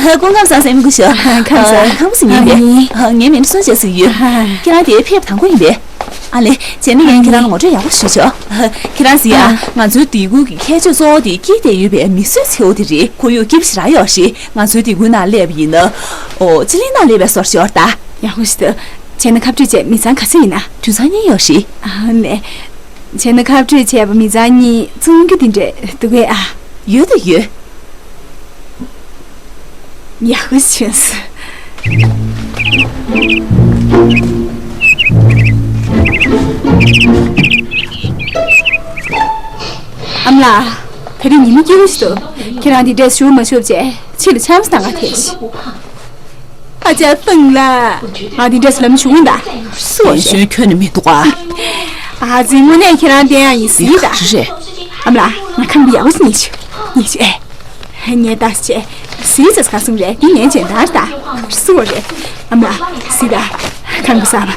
སྐུ་ཁམས་བཟང་། སེམས་སྐུ་ཞོག་ཁམས་བཟང་། ཁམས་བཟང་། ཡིན་པས། ངའི་མིང་སུན་ཅེས་སུ་ཡོད། ཁྱེད་རང་དེ་ཕེབས་དང་པོ་ཡིན་པས། ཨ་ལེ། བྱས་ན་ངས་ཁྱེད་རང་ལ་ངོ་སྤྲོད་ཡག་པོ་ཞུ་ཆོག་ཁྱེད་རང་གཟིགས་ཨ། ང་ཚོའི་སྡེ་ཁུལ་གྱི་ཁྱད་ཆོས་གཙོ་བོ་དེ་སྐྱེས་བསྡད་ཡོད་པའི་མི་གསོད་ཚེ་བོ་དེ་རེད། ཁོར་ཡུག་སྐྱིད་པོ་ཞེ་དྲག་ཡོད་རེད། ང་ཚོའི་སྡེ་ཁུལ་ནང་སླེབས་པ་ཡིན་ན། ཨོ། སྤྱི་གླིང་ནང་སླེབས་པའི་བཟོ་འདྲ་ཡོད་རེད་ད། ཡག་པོ་ཞིག་འདུག་བྱས་ན་ཁ་སྤྲོད་བྱས་མི་ཚང་ག་ཚོད་ཡིན་ན། དུད་ཚང་གཉིས་ཡོད་རེད། ཨ་ལེ། བྱས་ན་ཁ་སྤྲོད་བྱས་པ་མི་ཚང་གཉིས་ཚོང་རྒྱུ་དེ་འདྲས་འདུག་གས་ཨ། ཡོད་ད་ཡོད། ཡག་པོ་བྱུང་སོང་། ཨ་མ་ལགས། ད་རེས་ཉི་མ་སྐྱིད་པོ་ཞིག་འདུག་ཁྱེད་རང་འདི་འདྲས་ཞུ་མ་ཞུ་བྱས་ཕྱི་ལ་འཆམ་སྟངས་ག་ཐེ་ཤི། ཨ་ཅག་ཏང་ལ། ང་འདི་འདྲས་ལམ་ཞུ་གིན་ད། སུ་ཡིན་ཞུ་ཁྱོན་ནས་མི་འདུག་ཨ། ཨ་ཙི་དངོས་གནས་ཁྱེད་རང་བསྟན་ཡག་ཡིན་སྲིད་ད། ག་རེ་རེད། ཨ་མ་ལགས་ང་ཁམས་ཡག་པོ་ཞིག་ཉལ་ཞུ། ཉལ་ཞུ་ཨེ། ངས་ད་བྱས། སྲིད་ཙེ་ག་སོང་རེད་འདི་ངས་བྱས་ད་རེད་ད། སུ་བ་རེད། ཨ་མ་ལགས་སྲིད་ད། ཁམས་གི་ས་བ།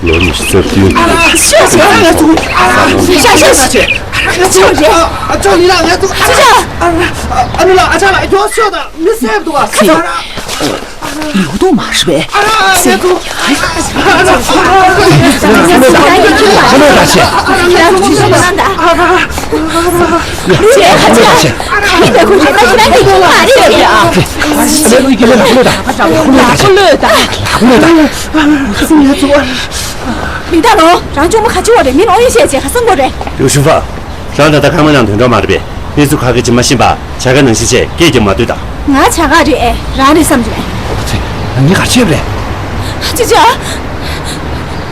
ལོ་ཉི་ཤུ་རྩ་བདུན། ཤོག་ཤོག་ང་ཚོ། ཤོག་ཤོག་ཤོག་ཅོག་ལི་ལགས་ང་ཚོ། ཅོག་ཅོག་ཨ་ནུ་ལགས་ཨ་ཅག་ལགས་མགྱོགས་ཤོག་དང་མི་སེབ་འདུག་ཨ། ལིའུ་ཏུང་མ་རེད་པས། ཨ་ར་ཨ་ང་ཚོ། ཨ་ར་ཨ་ར་ཨ་ར་ཨ་ར་ཨ་ར་ཨ་ར། ལི་ཏ་ལོ། རང་གཅུང་མོ་ག་ཅི་བ་རེད། མི་ལོང་ཡོད་ཤེས་བྱས་ཁ་སང་གོ་རེད། ལིའུ་ཞུན་ཧྥ། རང་ད་ལྟ་ཁང་མ་ནང་དོན་གྲོགས་མ་རེད་པས། གནས་ཚུལ་ཁ་སྐད་ཅིག་མ་ཤེས་པ་བྱ་དགའ་ནང་བཞིན་བྱས་སྐད་ཀྱང་མ་ལྟོས་དང་། ང་བྱ་དགའ་རེད་ཨེ། རང་རེད་བསམ་གྱི་མེད། ཨ་ཙི། ང་གཉིས་ག་རེ་བྱས་པ་རེད། ཅི་བྱ།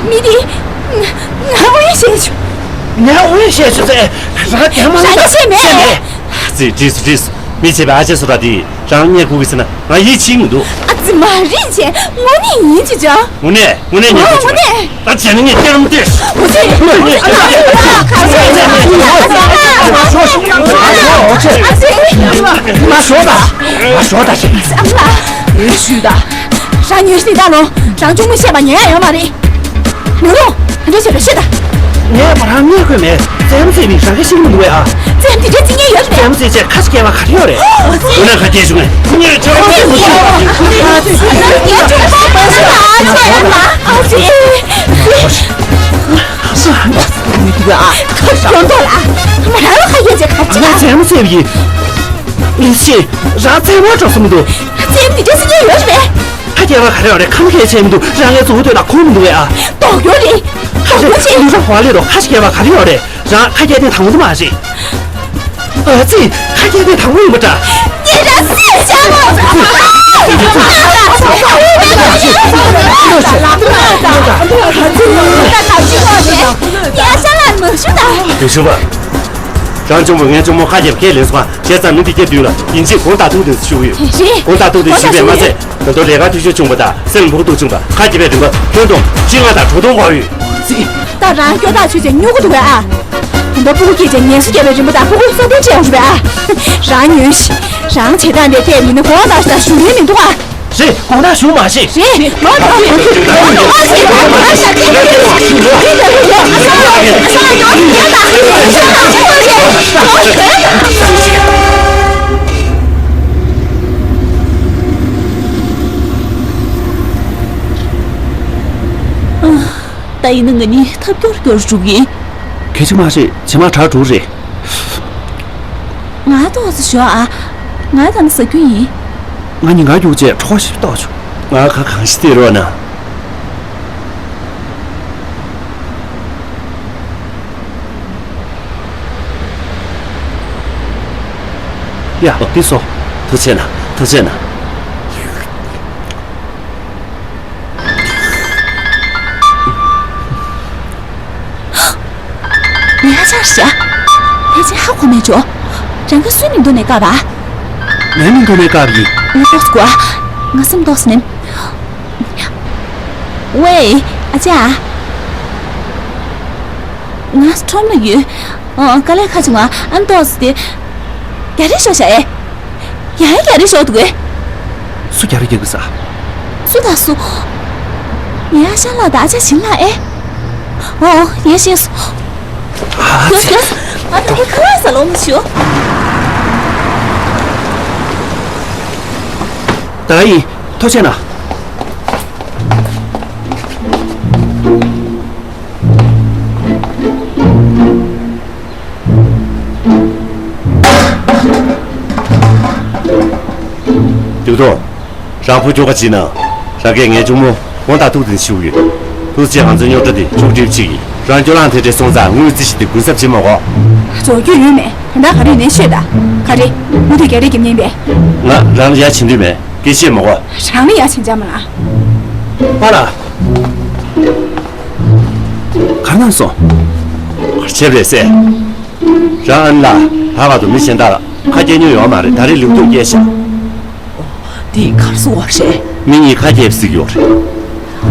མི་འདི། ང་ངོ་ཡ་ཤེས་བྱུང་། ངས་ངོ་ཡ་ཤེས་བྱུང་ཟེར། རང་དེ་མ་རང་ག་བྱས་མེད། ཨ་ཙི་བྲིས་སོ་བྲིས་སོ། མི་བྱེད་པའི་ཨ་ཅེ་བཟོ་འདྲ་འདི་རང་ངས་སྒུག་གི་ཟེར་ན་ང་ཡིད་ཆེས་མི་འདུག་ཨ་ཙི་མ་རེད་བྱས་དངོས་གནས་ཡིན་ཅི་བྱ། དངོས་གནས་དངོས་གནས་ཉན་ཨ་དགོས་བྱུང་། དངོས་གནས། ད་བྱས་ན་ངས་སྐྱར་མ་བལྟས། འོ་ཙི། ཨ་ཙི། ཨ་ཙི། ཨ་ཙི། མ་ཞོག་ད། མ་ཞོག་ད་ཞེས། ཨ་མ་ལགས། འོས་ཞུས་ད། རང་ཉོན་ཤི་ད་ལོ། རང་གཅུང་མོ་བཤད་པ་ཉན་ཡ་ཡོད་མ་རེད། མི་རུང་། ད་འདྲ་བྱས་ད་ཤི་ད། ངས་ང་རང་ངས་གོ་མེད། ཙེམ་ཙེ་མི་རང་གི་ཤི་གི་མི་འདུག་ཨ། ཙེམ་དེ་འདྲ་ཅི་ཉན་ཡོད་རེད། ཙེམ་ཙེ་ཁ་ཤས་སྐྱེ་བ་ག་རེ་ཡོད་རེད། ཁོ་ན་ཁ་སྐྱེ་བྱུང་ངས་ངས་ཆོག་ཙེམ་ཙེ་ཁ་སྐྱེ་བྱུང་ཨ་ཙི། མི་འདུག་ཨ། ཁ་སྐྱོན་ཐོག་ལ། མ་རང་ལ་ཁ་སྐྱེ་བྱས་ག་ཅི་ང་ལ། ཙེམ་ཙེ་ཡིན། ལིན་ཤིན། རང་ཙེམ་མ་གྲོགས་སུ་མི་འདུག་ཙེམ་དེ་འདྲ་ཟེར་མཁན་ཡོད་རེད་པས། ཁ་སྐྱེ་བ་ག་རེ་ཡོད་རེད། ཁམ་ཁས་བྱས་མི་འདུག་རང་ངའི་གཙོ་བོ་སྟོད་ལ་ཁོང་མི་འདུག་གས་ཨ། ལྡོག་ཡོད་རེད། ལྡོག་ཡོད་རེད། ལུས་ས་ཧོ་ལེ་རོ་ཁ་སྐྱེ་བ་ག་རེ་ཡོད་རེད། རང་ཁ་སྐྱེ་དེ་དང་པོ་དེ་མ་རེད། ཨ་ཙི། ཁ་སྐྱེ་དེ་དང་པོ་ཡིན་པ་འདྲ། ངས་རང་སྲིད་བྱ་མོ། ལུས་ས་ལ་མ་ཞུ་ད། ལུས་ས་བ། རང་གཅུང་མོ་ངའི་གཅུང་མོ་ཁ་སྐྱེ་བ་ཁས་ལེན་སོང་ཨ། བྱས་ཙང་མི་འདི་སྐྱེ་བདུན་ལ་ཡིན་གཅིག་དགོངས་དག་ཐུགས་དུ་ཞུ་གི་ཡོད། རེད། དགོངས་དག་ཐུགས་དུ་ཞུས་པས་མ་ཚད་ད་དུང་ལས་ཀ་འཐུས་ཤོར་བྱུང་བ་དང་སེམས་ཕོག་ཐུག་བྱུང་བ་ཁ་གྱེས་པའི་རིན་པ་ཁྱོན་བསྡོམས་བཅོ་ལྔ་དང་དྲུག་སྟོང་འགོར་ཡོད། ཙི། ད་རང་སྐྱོ་ཐག་ཆོད་ཅིག་སྨྱུ་གུ་འདུག་གས་ཨ། ད་ལྟ་སྤུ་གུ་སྐྱེས་ཅིག་ངལ་གསོ་བརྒྱབ་པའི་རིན་པ་དང་སྤུ་གུ་གསོ་སྐྱོང་བྱས་ཡོང་ཞུ་བས་ཨ། རང་ཉོན་ཞིག་རང་བྱེད་སྟངས་དེ་ཐད་མི་ནི་དགོངས་དག་ཞུ་དང་ཞུ་ཡས་མི་འདུག་ཨ། རེད། དགོངས་དག་ཞུ་མ་ཤེས། རེད། ལོ་དང་། ད་ཡིན་ན་ང་གཉིས་ཐབས་སྐྱོར་སྐྱོར་འགྲོ་གི། གལ་ཆེ་མ་རེད། ཇེ་མང་དྲག་འགྲོ་རེད། ང་ཏོག་ཙམ་ཞོག་ཨ། ང་ད་ནི་ཟ་རྒྱུ་ཡིན། ང་གཉིས་ང་རྒྱུག་བྱས་གྲོགས་ཤིག་ཏོག་བྱུང་། ང་ཁ་གང་ཞིག་སྟེར་རོགས་གནང་། ཡ་འདི་སོ། ཐུགས་རྗེ་གནང་། ཐུགས་རྗེ་གནང་། ངའི་ཨ་ཅག་ཤ། ཕལ་ཆེར་ཧ་གོ་མེད་འགྲོ། རང་གི་སུའི་མིང་ཐོག་ནས་བཀག་པ། ངའི་མིང་ཐོག་ནས་བཀག་པ་ཡིན། ང་ཏོག་ཙམ་སྒུག་ཨ། ང་སེམས་ཏོག་ཙམ་ནེམ། ཝེ། ཨ་ཅག་ང་ཁྲོམ་ལ་ཡོད། ཨ། དཀའ་ལས་ཁག་བྱུང་ང་། ཨ་ནི་ཏོག་ཙམ་དེ། རྒྱག་རེས་ཤོག་བྱ་ཨེ། ཡང་ཡང་རྒྱག་རེས་ཤོག་འདུག་གས། སུ་རྒྱག་རེས་རྒྱག་གི་ཟ། སུ་དང་སུ། ངའི་ཨ་ཞང་ལགས་དང་ཨ་ཅག་ཞིང་ལགས་ཨེ། ཨོ་ངས་ཤེས་སོང་། ཨ་ཙི། ཡོ་ཡོ། ང་ད་ལྟ་ཁ་ལག་ཟ་ལོང་ཞུ། ད་ཡིན། ཐུགས་རྗེ་གནང་། ཏུ་ཏོ། རང་ཕོ་ཁྱོ་ག་ཅིག་ན། རང་གས་ངའི་གཅུང་མོ་དབང་ཐང་ཐུག་དེ་ཞུ་གི་ཡོད། ཐུགས་རྗེ་ང་ཚོའི་རྙོག་དྲ་དེ་ཆུག་སྒྲིལ་ཅིག་ཡིན། རང་སྐྱོ་ལང་དེ་འདྲས་སོང་ཙང་དངུལ་རྩིས་ཤིག་དེ་གུན་གསབ་བྱེད་མ་དགོས། རྫོགས་རྒྱུ་ཡོད་མེད་དོན་དག་ག་རེ་ནས་ཤོད་ད། ག་རེ། མུ་མཐུད་རྒྱ་རེ་རྒྱབ་ཉན་པས། ང་རང་ཡ་བྱེད་འདོད་མེད། སྐད་ཆ་མ་གོ། རང་ནི་ཡ་བྱེད་འཇམ་ལ། ཨ་ལ། གར་ནང་སོང་། གར་ཆེབ་རེད་ཟེར། རང་ཨ་ནི་ལ་ཧ་བ་དུ་མི་གཞན་དག་ཁ་སྐྱེལ་ཉོ་ཡོང་མ་རེད། ད་རེས་ལུགས་ཐུག་སྐྱེལ་ཤག་འདི་གར་སོང་བ་རེད། མི་གཉིས་ཁ་སྐྱེལ་ཟིག་ཡོད་རེད།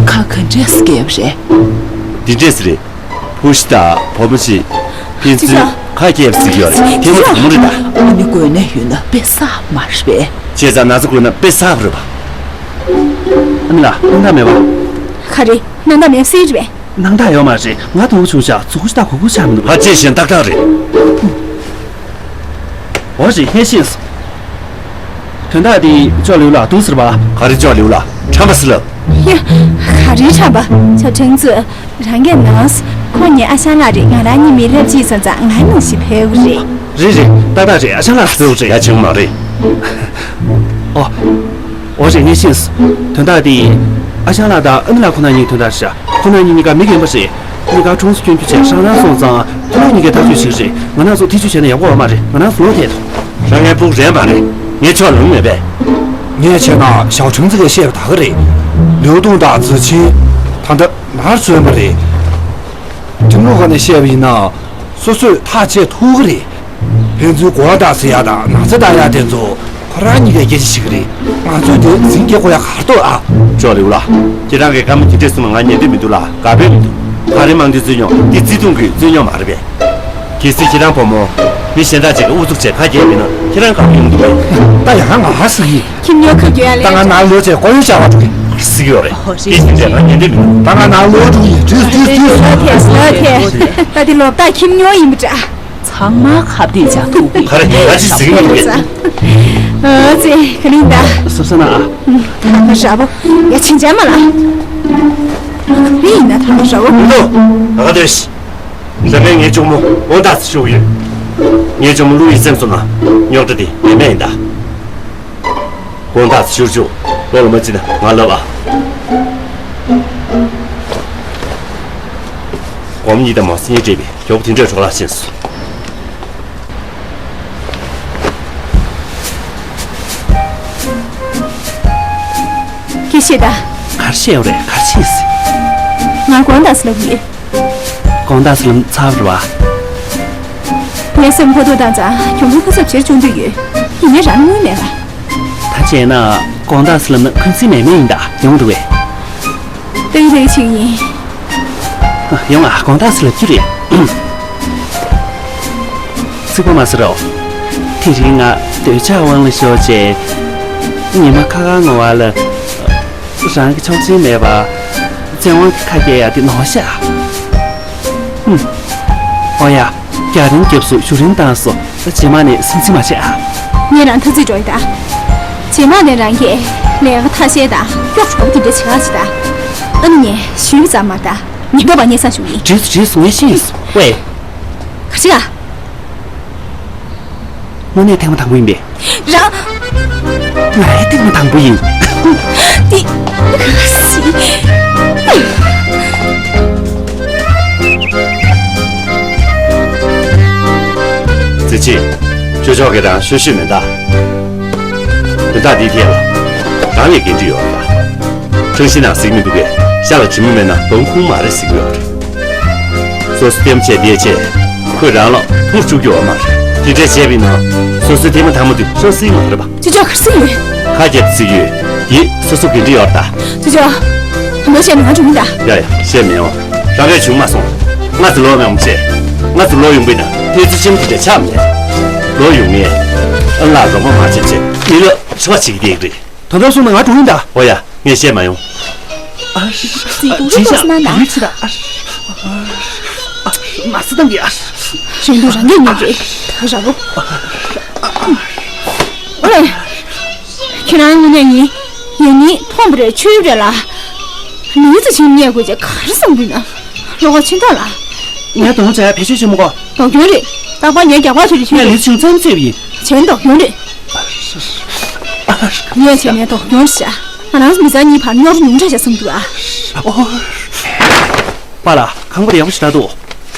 ཁ་ག་འདྲས་སྐྱེལ་བ་རེད། འདི་འདྲས་རེད། ཕུ་ཤི་དང་བུ་མོ་ཞིག་ཕན་ཚུན་ཁ་སྐྱེལ་ཟིག་ཡོད་རེད། དེ་མོ་དེ་མོ་རེད་ད། ཨ་ནི་དགོས་ན་ཡོད་ན་དཔེ་བསགས་མ་རེད་པས། བྱས་ཙང་ན་ཚ་དགོས་ན་དཔེ་བསགས་རེད་པ། ཨ་ནི་ལ་སྣང་དག་མེད་པ། ག་རེ་སྣང་དག་མེད་སྲིད་རེད་པས། སྣང་དག་ཡོད་མ་རེད། ང་དུང་བྱུང་ཤག་མཛུ་གུ་ཤི་ད་གུ་གུ་ཤག་མི་འདུག་ཕ་ཅེ་ཞེན་ཏག་ཏག་རེད། འོ་རེད་ངས་ཤེས་སོང་། དོན་དག་འདི་ཅོ་ལིའུ་ལགས་འདུག་ཟེར་བ། ག་རེ་ཅོ་ལིའུ་ལགས་ཁྲམ་པ་ཟེར་ལབ། ཡ། ག་རེ་ཁྲམ་པ། ཅོ་ཁྲེང་ཙུའུ། རང་གིས་ནོར། ཁོ་ངའི་ཨ་ཞང་ལགས་རེད། ང་རང་གཉིས་མི་ལབ་ཅིག་སོང་ཙང་ང་ནང་བཞིན་ཕེབས་རེད། རེད་རེད་ཏག་ཏག་རེད། ཨ་ཞང་ལགས་ཕེབས་རེད། ཡ་ཆེན་མ་རེད། ཨོ། འོ་རེད་ངས་ཤེས་སོང་། དོན་དག་འདི། ཨ་ཞང་ལགས་དང་ཨ་ནི་ལགས་ཁོ་ན་གཉིས་དོན་དག་ཤག་ཁོ་ན་གཉིས་གཉིས་ཀ་མི་རྒན་པ་རེད། གཉིས་ཀ་གྲོངས་སུ་སྐྱོན་རྒྱུ་བྱས་ཧྲང་ཧྲང་སོང་ཙང་ཁོ་ན་གཉིས་ཀས་ཐག་གཅོད་བྱེད་ཀྱི་རེད། ང་རང་ཚོ་ཐེ་བྱུས་བྱས་ན་ཡག་པོ་ཡོད་མ་རེད། ང་རང་ཚོ་ལོག་ཐལ་ཐོག་ཧྲང་ངའི་ཕྲུ་གུ་རན་པ་རེད། ངས་ཕྱོགས་ལོན་མེད་པས། ངས་བྱས་ན་ཞའོ་ཁྲུང་ཙི་གིས་བཤད་པ་ད་ག་རེད། ལིའུ་ཏུང་དང་ཙི་ཆིན་ད་ལྟ་ནར་སོན་པ་རེད། ཁྲིམས་ལུགས་སྒང་ནས་བཤད་པ་ཡིན་ན་སོ་སོས་ཐག་བཅད་ཐུབ་ཀྱི་རེད། ཕན་ཚུན་གོ་བ་བརྡ་ཟེར་ཡ་དང་ན་ཚ་བཏང་ཡ་དེ་ཚོ་ཁོ་རང་གཉིས་ཀས་སྐད་ཆ་བྱེད་ཀྱི་རེད། ང་ཚོས་དེ་འཛིང་རྒྱག་དགོས་ཡ་ག་རེ་འདུག་ཨ། ཅོ་ལིའུ་ལགས། ཁྱེད་རང་གིས་བཀའ་མོལ་དེ་འདྲས་གསུངས་ན་ང་ཉན་འདོད་མི་འདུག་ལ་དགའ་པོ་མི་འདུག་ག་རེ་མང་འདོད་རྩོད་རྙོག་འདི་བརྩེ་དུང་གི་རྩོད་རྙོག་མ་རེད་པས། གལ་སྲིད་ཁྱེད་རང་བུ་མོ་མི་གཞན་དག་ཅིག་གིས་ཨུ་ཚུགས་བྱས་ཁ་གྱེས་པ་ཡིན་ན་ཁྱེད་རང་དགའ་པོ་ཡོང་གི་འདུག་གས། ད་ཡང་ང་ཧ་སི་གི། ཁྱིམ་ཉོ་ཁ་རྒྱུ་ཡ་ལེ། ད་ང་ནང་ལོག་བྱས་སྐོར་ཡུལ་བྱ་བ་འགྲོ་གི། སི་གི་ཡོད་རེད། ཨོ་རེད། སྐད་ཆ་དེ་ང་ཉན་འདོད་མི་འདུག་ད་ང་ནང་ལོག་འགྲོ་གི་ཡིན། དུས་དུས་དུས། ལོ་ཐེ་ལོ་ཐེ། ད་དེ་ལོ་ད་ཁྱིམ་ཉོ་ཡིན་པ་འདྲ། ཚང་མ་ཁ་བདེ་བྱ་ཐུབ་གི། ག་རེ་ང་ཅི་ཟིག་མི་འདུག་གས། ཨ་ཙི་ག་ལིང་ད། སུབ་ས་ན་ཨ། ར་བོ། ཡ་ཆིན་ཅན་མ་ལ། མི་ཡིན་ན་ཐང་ར་བོ། མི་འདུག་ད་ག་དོན་ཞིག་ཟེར་མཁན་ངའི་གཅུང་མོ་དབང་ཐང་ཞུ་གི་ཡོད། ངའི་གཅུང་མོ་ཀླུ་ཡི་སེམས་སོང་ན་རྙོག་དྲ་དེ་ཡེ་མེད་ཡིན་ད། དགོང་དག་ཞུར་ཞུ་ལོ་ལ་མ་ཅི་ན་ང་ལབ་ཨ། སྒོམ་གཉིས་དང་མ་སི་གཉིས་སྤྲད་པའི་མགྱོགས་པོ་དེ་འདྲས་གྲོགས་ལ་ཕྱིན་སོང་། ཁྱེད་ཤེས་ད། གར་ཤེས་ཡོད་རེད་གར་ཕྱིན་སོང་། ང་དགོང་དག་སི་ལབ་ཡོད། དགོང་དག་སི་ལམ་ཚར་བ། ངའི་སེམས་ཕོ་ཐུག་བཏང་ཙང་གྱོང་ཐུག་ཁ་གསབ་བྱེད་བཅུག་འདོད་ཡོད། ཡིན་ནའི་རང་དངུལ་མེད་པ། ད་བྱས་ན་དགོང་དག་སི་ལམ་ན་འཁོན་འཛིན་མེད་མེད་ཡིན་ད་ཡོང་འདུག་བས། ཏེ་ཡིན་ཏེ་ཆིག་ཡིན། ཡོང་ཨ་དགོང་དག་སི་ལབ་རྒྱུ་རེད། ཚིག་པ་མ་ཟེར་རོ། དེ་རིང་ང་འདོད་ཆགས་དབང་ལ་ཤོར་བྱས། ཉི་མ་ཁ་ཁ་ངོ་བ་ལ། རང་གི་ཆོག་མཆན་མེད་པ། བཙན་དབང་གི་ཁ་སྐྱེལ་ཡ་དེ་ནོར་ཤག་ཧུམ། ཨོ་ཡ། རྒྱ་རིང་རྒྱབ་སུ་བཞུགས་རིང་བཏང་སོ། རྗེས་མ་ནས་སེམས་ཚིག་མ་བྱེད་ཨ། ངས་རང་ཐ་ཚིག་འགྲོ་ཡི་ད། རྗེས་མ་ནས་རང་གིས་ལས་ཀ་ཐ་ཤལ་དང་གཡོག་གྲོགས་པོ་དེ་འདྲ་བྱེད་ཨ་ཅི་ད། ཨ་ནི་ངས་ཞུས་པ་ཙམ་མ་ད། ཉེན་རྟོག་པ་སྙན་སེང་ཞུ་གི་ཡིན། བྲིས་སུ་བྲིས་སུ་ངས་ཤེས་ཡིན་སུ་ཝེ། ག་ཅི་ཨ། དངོས་གནས་ཐེངས་མ་དང་པོ་ཡིན་པས། རང་། ང་ཡང་ཐེངས་མ་དང་པོ་ཡིན། འདི། ཙི་ཅི། ཅོ་ཅོ་གིས་རང་ཤོད་ཤོད་མེད་ད། དོན་དག་འདིའི་ཐད་ལ། རང་ལས་འགན་འཁྲི་ཡོད་རེད་ད། ཁྲང་ཤི་ནང་གཟིགས་མི་འདུག་གས། ཤ་ལ་དྲི་མ་མེད་ན་སྦང་ཁུང་མ་རེད་ཟེར་གྱི་ཡོད་རེད། སོ་སོ་ལྟད་མོ་བྱས་བསྡད་བྱས། ཁོས་རང་ལ་ཐུག་བཅུག་རྒྱུ་ཡོད་མ་རེད། དེ་འདྲས་བྱས་པ་ཡིན་ན། སོ་སོའི་ཐེངས་མ་དང་པོ་དེ་ཤོར་སྲིད་མ་རེད་པ། ཅོ་ཅོ་ག་རེ་ཟེར་ཡོད། ཁ་གྱེས་ཟེར་གྱི་ཡོད། དེ་སོ་སོ་འགན་འཁྲི་ཡོད་རེད་ད། ཅོ་ཅོ། དང་པོ་བཤད་ན་ང་འགྲོ་གི་ཡིན་ད། ཡ་ཡ་བཤད་མི་ཡོང་། རང་གིས་བྱུང་མ་སོང་། ང་ཚོ་ལོག་ཡོང་བྱས། ང་ཚོ་ལོག་ཡོང་པ་ཡིན་ན་ཕན་ཚུན་ཆེན་པོ་དེ་འདྲས་ཆགས་མེད། ལོག་ཡོང་ངས། ཨ་ལགས་རོགས་པ་མ་བྱེད་བྱས་མི་ལ་ཆོ་བྱེད་ཀྱི་བསྡད་ཀྱི་རེད། ད་ལྟ་སོང་ན་ང་འགྲོ་གི་ཡིན་ད། ཨོ་ཡ། ངས་བཤད་མ་ཡོང་། ཨ། ཙི་ཏུ་རི་ཏོག་སྣ་ན། ཨ། ཨ། མ་སི་དང་གི་ཨ། རེད་འདུག་རང་གིས་ཉོས་རེད། ད་ར་བོ། ཨོ་ལེ། ཁྱེད་རང་དངོས་གནས་ཡིན། ཡང་ནི་མཐོང་བ་རེད་ཆོས་རེད་ལ། ལུས་རྩི་ཆེན་རྙེད་དགོས་ཀྱི་ག་རེ་བསམ་གྱི་ན། ལོག་ག་ཕྱིན་ཐོག་ལ། ངས་དོ་སྣང་བྱ་ཡ་བེད་སྤྱོད་བྱེད་མི་དགོས། དོགས་སྐྱོན་རེད། རྟག་པར་ངས་རྒྱག་པ་བྱེད་རེད་ཆོས་ངས་རེད། ལུས་ཆུང་ཙམ་བཙོས་པ་ཡིན། བྱས་ན་དོགས་སྐྱོན་རེད། ངས་བྱས་ནས་དོགས་སྐྱོན་བྱ། ང་རང་མི་ཚང་གཉིས་བར་རྙོག་དྲ་ཉུང་དྲགས་བྱ་བསམ་འདུག་ཨ། ཨོ། པཱ་ལགས། ཁང་པ་དེ་ཡག་པོ་ཞེ་དྲག་འདུག་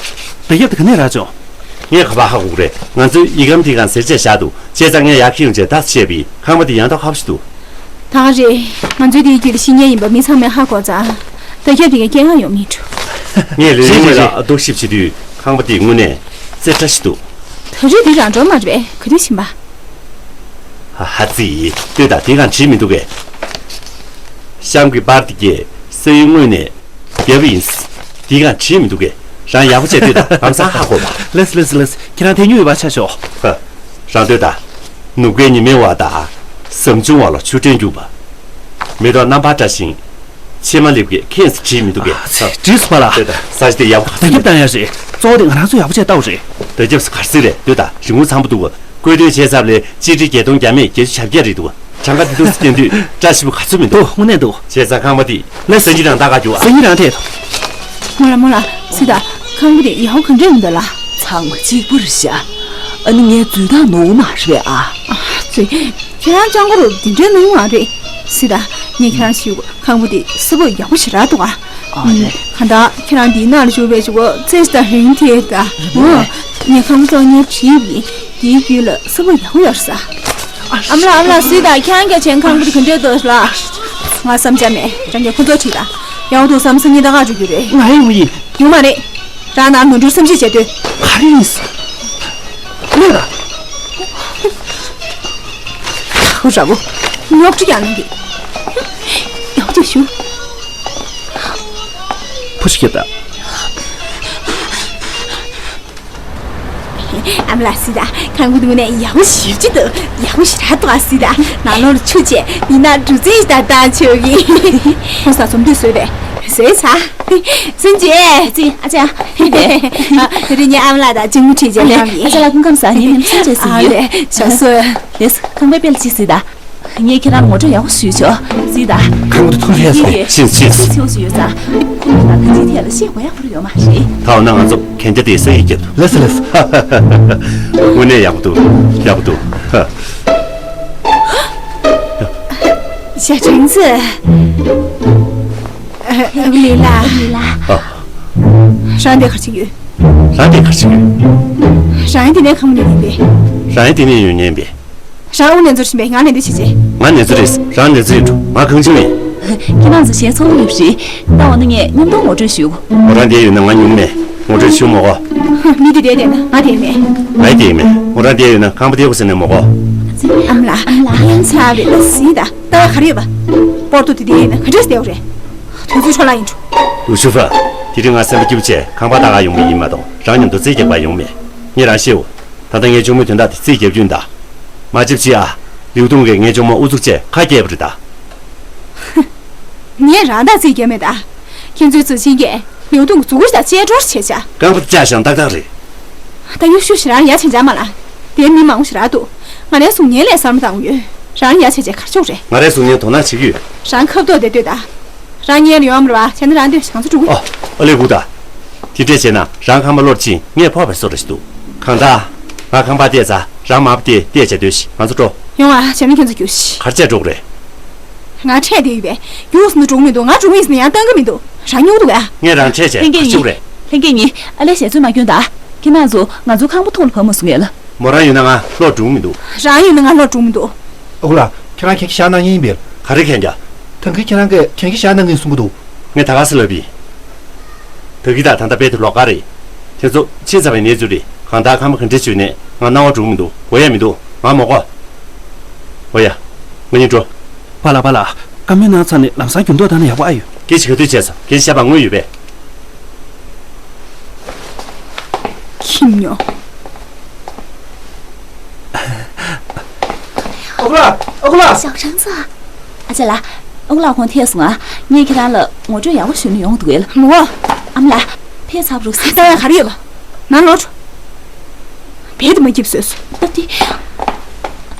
དེ་རྒྱབ་དེ་ག་ནས་རག་བྱུང་། ངས་ག་པར་ཧ་གོ་གི་རེད། ང་ཚོའི་ཡིག་སྒམ་དེའི་སྒང་ཟེར་ཆས་བཞག་འདུག་བྱས་ཙང་ངས་ཡར་འཁྱེར་ཡོང་བྱས་ད་བཤད་པ་ཡིན། ཁང་པ་དེ་ཡང་དག་ཁ་པོ་ཞིག་འདུག་ད་ག་རེད། ང་ཚོའི་དེའི་རྒྱུད་ལ་ཤི་ཉེན་ཡིན་པ་མི་ཚང་མས་ཧ་གོ་ཙང་། ད་རྒྱབ་དེ་གའི་སྐད་ངག་ཡོང་མི་འགྲོ། ངས་ལས་རིམ་ངོས་ལ་རྡོག་ཞིབ་བྱེད་དུས་ཁང་པ་དེ་དངོས་གནས་རྩེ་གྲ་ཞིག་འདུག་ད་རེས་འདི་རང་འགྲོ་མ་རེད་པས། ག་དུས་ཕྱིན་པ། ཧ་ཧ་ཙི། ལྟོས་དང་། དེའི་སྒང་བྲིས་མི་འདུག་གས། གཤམ་གྱི་པར་དེ་གས་ས་ཡུལ་དངོས་གནས་རྒྱབ་ཡིན། དེའི་སྒང་བྲིས་མི་འདུག་གས། རང་ཡག་པོ་བྱས་ལྟོས་དང་། ལམ་སང་ཧ་གོ་བ། ལགས་སོ་ལགས་སོ་ལགས་སོ། ཁྱེད་རང་ཐད་ཉུལ་ཡོད་པ་ཆ་ཞོག་ཧ། རང་ལྟོས་དང་། ནུབ་ཁའི་ཉི་མའི་འོག་དང་། ཟམ་ཆུང་འོག་ལ་ཆུ་ཕྲན་རྒྱུག་པ། མེ་ཏོག་རྣམ་པར་བཀྲ་ཞིང་། ཕྱེ་མ་ལེབ་ཀྱི་ཁེངས་སུ་བྲིས་མི་འདུག་གས། ཨ་ཙི། བྲིས་སོང་པ་ལགས། ལྟོས་དང་། ས་གཞི་དེ་ཡག་པོ་ག་ཚོད་འདུག་བརྡ་རྒྱབ་བཏང་ཡ་རེད། གཙོ་བོ་དེ་ང་རང་ཚོ་ཡག་པོ་བྱས་ལྟ་དགོས་རེད། བརྡ་རྒྱབ་ས་ག་རེ་ཟེར་རེད། ལྟོས་དང་། རི་མོ་ཚང་པོ་འདུག་གས། བཀོད་དོན་བྱས་ཚར་བ་ལས་གཅིག་ཁྲི་བརྒྱད་སྟོང་བརྒྱ་མེད་བརྒྱད་ཅུ་གྱ་བརྒྱད་རེད་འདུག་གྲངས་ཀ་འདི་འདུག་སེ་བསྟན་དུས་བཀྲ་ཤིས་པོ་ག་ཚོད་མི་འདུག་འདུག་དངོས་གནས་འདུག་བྱས་ཙང་ཁང་པ་འདི་ལས་སང་ཉིན་རང་ལྟ་ག་རྒྱུགས་ཨ། སང་ཉིན་རང་ཐད་དོ། མོ་ལ་མོ་ལ། སི་ད། ཁང་པ་འདི་ཡག་པོ་ག་འདྲ་ཡོད་འདུག་ལ། ཚང་མ་གཅིག་པ་རེད་ཤག་ཨ་ནི་ངའི་འཛུལ་སྟངས་ནོར་མ་རེད་ཨ། ཨ་ཙི། ཁྱེད་རང་སྤྱང་པོ་རུ་འདི་འདྲའི་ནོར་མ་རེད། སི་ད། ངས་ཁྱེད་རང་ཞུ། ཁང་པ་འདི་གསལ་པོ་ཡག་པོ་ཞེ་དྲག་འདུག་ཨ། ཨ་རེད། གང་ལྟར་ཁྱེད་རང་འདིའི་ནང་ལ་བཞུགས་པའི་གཅིག་པོ་རྩེ་ཞིག་དང་རིང་དེ་ད། འོ། ངས་ཁང་པ་གཙོ་བོ་ངས་བྲིས་པ་ཡིན། འདིའི་རྒྱུད་ལ་གསལ་པོ་ཡག་པོ་ཡོད་རེད་ས། ཨ་མ་ལགས། ཨ་མ་ལགས། སི་ད། ཁྱེད་རང་གིས་བྱས་ཁང་པ་འདི་ག་འདྲས་འདུག་ལ། ང་བསམ་འཆར་མེད། རང་གིས་ཁོ་ཚོར་དྲིས་དང་། ཡག་པོ་འདུག་བསམ་སང་ཉིན་ད་ག་འགྲོ་རྒྱུ་རེད། ང་ཡོང་གི་ཡིན། ཡོང་མ་རེད། རང་ནང་ནོར་འཁྲུལ་བསམ་ཤེས་བྱས་སྡོད། ག་རེ་ཡིན་ཟེར། གློད་ར། ཧུ་ར་བོ། རྙོག་དྲ་ཡང་གནང་གི། ཡག་པོ་ཞུ། ཕུ་ཤི་ཁྱེད་ད། ཨ་མ་ལགས། སི་ད། ཁང་པ་འདི་དངོས་གནས་ཡག་པོ་ཞེ་པོ་ཅིག་འདུག་ཡག་པོ་ཞེ་དྲག་འདུག་ཨ། སི་ད། ནང་ལོགས་ལ་ཆུ་བཅད། མི་ནག་འབྲུ་རྩི་ཞིག་དང་བཏང་ཆོག་གི། ཁོང་ས་འཛོམས་དུས་བཟོས་པས། བཟོས་ཚར། སུན་ཅི། ཙི། ཨ་ཅག་ཨ། དེ་རིང་ངའི་ཨ་མ་ལགས་དང་གཅེན་མོ་ཁྲིད་བྱས་ལངས་ཡིན། ཨ་ཅག་ལགས་སྐུ་ཁམས་བཟང་། ངའི་མིང་སུན་ཅི་ཟེར་ཡོད། ཨ་ལས། ཞོགས་སུ། ལགས་སོ། ཁང་པའི་དཔེ་ལ་ཅི། སི་ད། ངས་ཁྱེད་རང་ངོ་སྤྲོད་ཡག་པོ་ཞུས་ཆོག་སི་ད། ཁང་པ་དེ་ཐུགས་རྗེ་ཆེ། ཤིས་ཤིས། ཆེ་ཆེ་ཆེ་ཆེ་ཡོད་ཙང་། ཁོང་ཚོ་ལ་ད་ཅིའི་ཐད་ལ་བཤད་དགོས་ཡག་པོ་ཡོད་མ་རེད། ད་འོ་ན་ང་ཚོ་གན་རྒྱ་དེ་ས་ཡིག་བརྒྱབ་འདུག་ལགས་སོ་ལགས་སོ། དངོས་གནས་ཡག་པོ་འདུག་ཡག་པོ་འདུག་ཧ། ཞ་ཁྲེང་ཙི། ཨ་ལི་ལ། ལི་ལ། ཨ། རང་དེ་ག་རེ་བྱེད་ཀྱི་ཡོད། རང་དེ་ག་རེ་བྱེད་ཀྱི་ཡོད། རང་དེ་ནས་གང་ནས་ཡིན་པས། རང་དེ་ནས་ཡོང་ཉན་པས། རང་དབུ་ནས་ཚུར་ཕྱིན་པས་ང་ལན་འདེབས་བྱེད་ཅེས། ང་ནས་ཚུར་རེད། རང་ནས་ཚུར་ཡིན་འགྲོ། ང་གང་བྱུང་ཡིན། ཁྱེད་རང་ཚོ་ཞལ་ཚོགས་ཡོད་རེད། ད་འོ་ན་ངས་མཉམ་དུ་ངོ་སྤྲོད་ཞུ། མོ་རང་བསྡད་ཡོད་ན་ང་ཉུང་མེད། ངོ་སྤྲོད་ཞུ་མོ་གོ། མི་དེ་བསྡད་བསྡད་ན་ང་བསྡད་མེད། ང་བསྡད་མེད། མོ་རང་བསྡད་ཡོད་ན་ཁང་པ་བསྡད་དགོས་ཟེར་ནས་མོ་གོ། ཨ་མ་ལགས། ཡིན་ཚ་བའི་ལ་སི་ད་ལྟ་ག་རེ་ཡོད་པ། སྤོར་ཏོ་དེ་བསྡད་ཡོད་ན་ག་འདྲས་བསྡད་དགོས་རེད། དུས་ཚོད་འཕྲོ་བརླག་ཡིན་འགྲོ། ལུ་ཆུ་ཧྥ། དེ་རིང་ང་སེམས་པ་སྐྱིད་པོ་བྱས་ཁང་པ་ལྟ་ག་ཡོང་གི་ཡིན་མ་གཏོགས་རང་མཉམ་དུ་རྩེད་རྒྱག་པ་ཡོང་མེད། ངས་རང་ཤེས་འོ། ད་ལྟ་ངས་གཅུང་མོའི་དོན་དག་དེ་རྩིས་རྒྱབ་རྒྱུ་ཡིན་ད། མ་ཅིབ་ཅི་ཨ། ལིའུ་ཏུང་གིས་ངའི་གཅུང་མོ་ཨུ་ཚུགས་བྱས་ཁ་བཀྱེས་པ་རེད་ད། ངས་རང་དང་རྩིས་རྒྱབ་མེད་ད། ཁྱེད་ཚོའི་ཙི་ཆིང་གིས་ལིའུ་ཏུང་གི་གཟུགས་པོ་ཞིག་དང་གཅེས་སྤྲོར་བྱས་བྱ། རྐང་པ་བཅག་བཞག་ཏག་ཏག་རེད། ད་ཡུ་ཤུ་ཞིག་རང་ཡ་ཆེན་ཆ་མ་ལ། དེ་མི་མང་པོ་ཞིག་རག་འདུག་ང་རའི་གཟུགས་བརྙན་ལས་གསར་མ་བཏང་ཡོད། རང་ཡ་ཆེ་ཆེ་གར་ཕྱོགས་རེད། ང་རའི་གཟུགས་བརྙན་དོ་སྣང་བྱེད་ཀྱི་ཡོད། རང་ཁ་བཏོག་དེ་ལྟོས་ད། རང་ཉལ་ཡོང་མ་རེད་བ། བྱས་ན་རང་ལྟོས་བྱང་ཚ་འགྲོ་གི། ཨོ། ཨ་ལེ་སྒུག་ད། དེ་འདྲས་བྱས་ན་རང་ཁང་པ་ལོག་ཕྱིན་ངས་ཕོག་པའི་བཟོ་འདྲ་ཞིག་འདུག་གང་ལྟར། ང་ཁང་པར་བལྟས་ཚར། རང་མ་བལྟས་བལྟས་བྱས་སྡོད་ཤིག་ང་ཚོ་འགྲོ། ཡོང་ཨ། བྱས་ན་ཁྱེད་ཚོ་རྒྱུགས་ཤིག་གར་བྱས་འགྲོ་གི་རེད། ང་འཕྲད་བསྡད་ཡོད་པས། རྒྱུགས་ཟེར་ན་འགྲོ་གི་མི་འདུག་ང་འགྲོ་གི་ཡིན་ཟེར་ན་ཡང་བཏང་གི་མི་འདུག་རང་སྨྱུག་འདུག་ཨ། ངས་རང་འཕྲད་བྱས་ལྷན་རྒྱས་གཅིག་རེད། ལྷན་རྒྱས་གཉིས། ཨ་ལས་ཞལ་ཚོད་མ་སྐྱོན་ད། ཁྱེད་རང་ཚོ་ང་ཚོའི་ཁང་པ་ཐོག་ལ་བབས་མ་སོང་ངས་ལ། མོ་རང་ཡོད་ན་ང་ལོག་འགྲོ་གི་མི་འདུག་རང་ཡོད་ན་ང་ལོག་འགྲོ་གི་མི་འདུག་ཨ་ཁུ་ལགས། ཁྱེད་རང་གན་རྒྱ་བཞག་གནང་མཁན་ཡིན་པས། ག་རེ་གན་རྒྱ། ད་གིན་ཁྱེད་རང་གིས་གན་རྒྱ་བཞག་གནང་མཁན་གསུང་གི་འདུག་ངས་ད་ག་སེ་ལབ་པ་ཡིན། ད་གིན་དང་ད་ལྟ་དཔེ་དེབ་ལོགས་ཀ་རེད། དེ་ཚོ་ཕྱིན་ཚར་བའི་གནས་ཚུལ་རེད། གང་ལྟར་ཁང་པ་ག་འདྲས་བྱུང་ནས་ང་སྣང་བ་འགྲོ་གི་མི་འདུག་འགྲོ་ཡ་མི་འདུག་ང་མ་དགོས། འོ་ཡ། ང་གཉིས་འགྲོ། པཱ་ལགས་པཱ་ལགས། བཀའ་མོལ་གནང་ཚར་ནས་ལམ་སང་འགྱུར་ལྡོག་བཏང་ན་ཡག་པོ་ཨ་ཡོད། སྐད་ཆ་ག་དུས་བྱས་སོང་། སྐད་ཆ་བཤད་པ་དངོས་ཡོད་པས། ཁྱིམ་ཉོ། ཨ་ཁུ་ལགས། ཨ་ཁུ་ལགས། ཞའོ་ཧྲང་ཙི། ཨ་ཅག་ལགས། ཨ་ཁུ་ལགས་ཁོང་ཐད་སོང་ཨ། ངས་ཁྱེད་རང་ལ་ངོ་སྤྲོད་ཡག་པོ་ཞུ་ན་ཡོང་འདུག་གས། མོ། ཨ་མ་ལགས། ཕེབས་ཚར་རུ་སི། ལྟ་ཡ་ག་རེ་ཡོད་པ། ནང་ལོག་འགྲོ། བེད་དུ་མ་སྐྱིབས་བཟོས་སོང་། ད་དེ།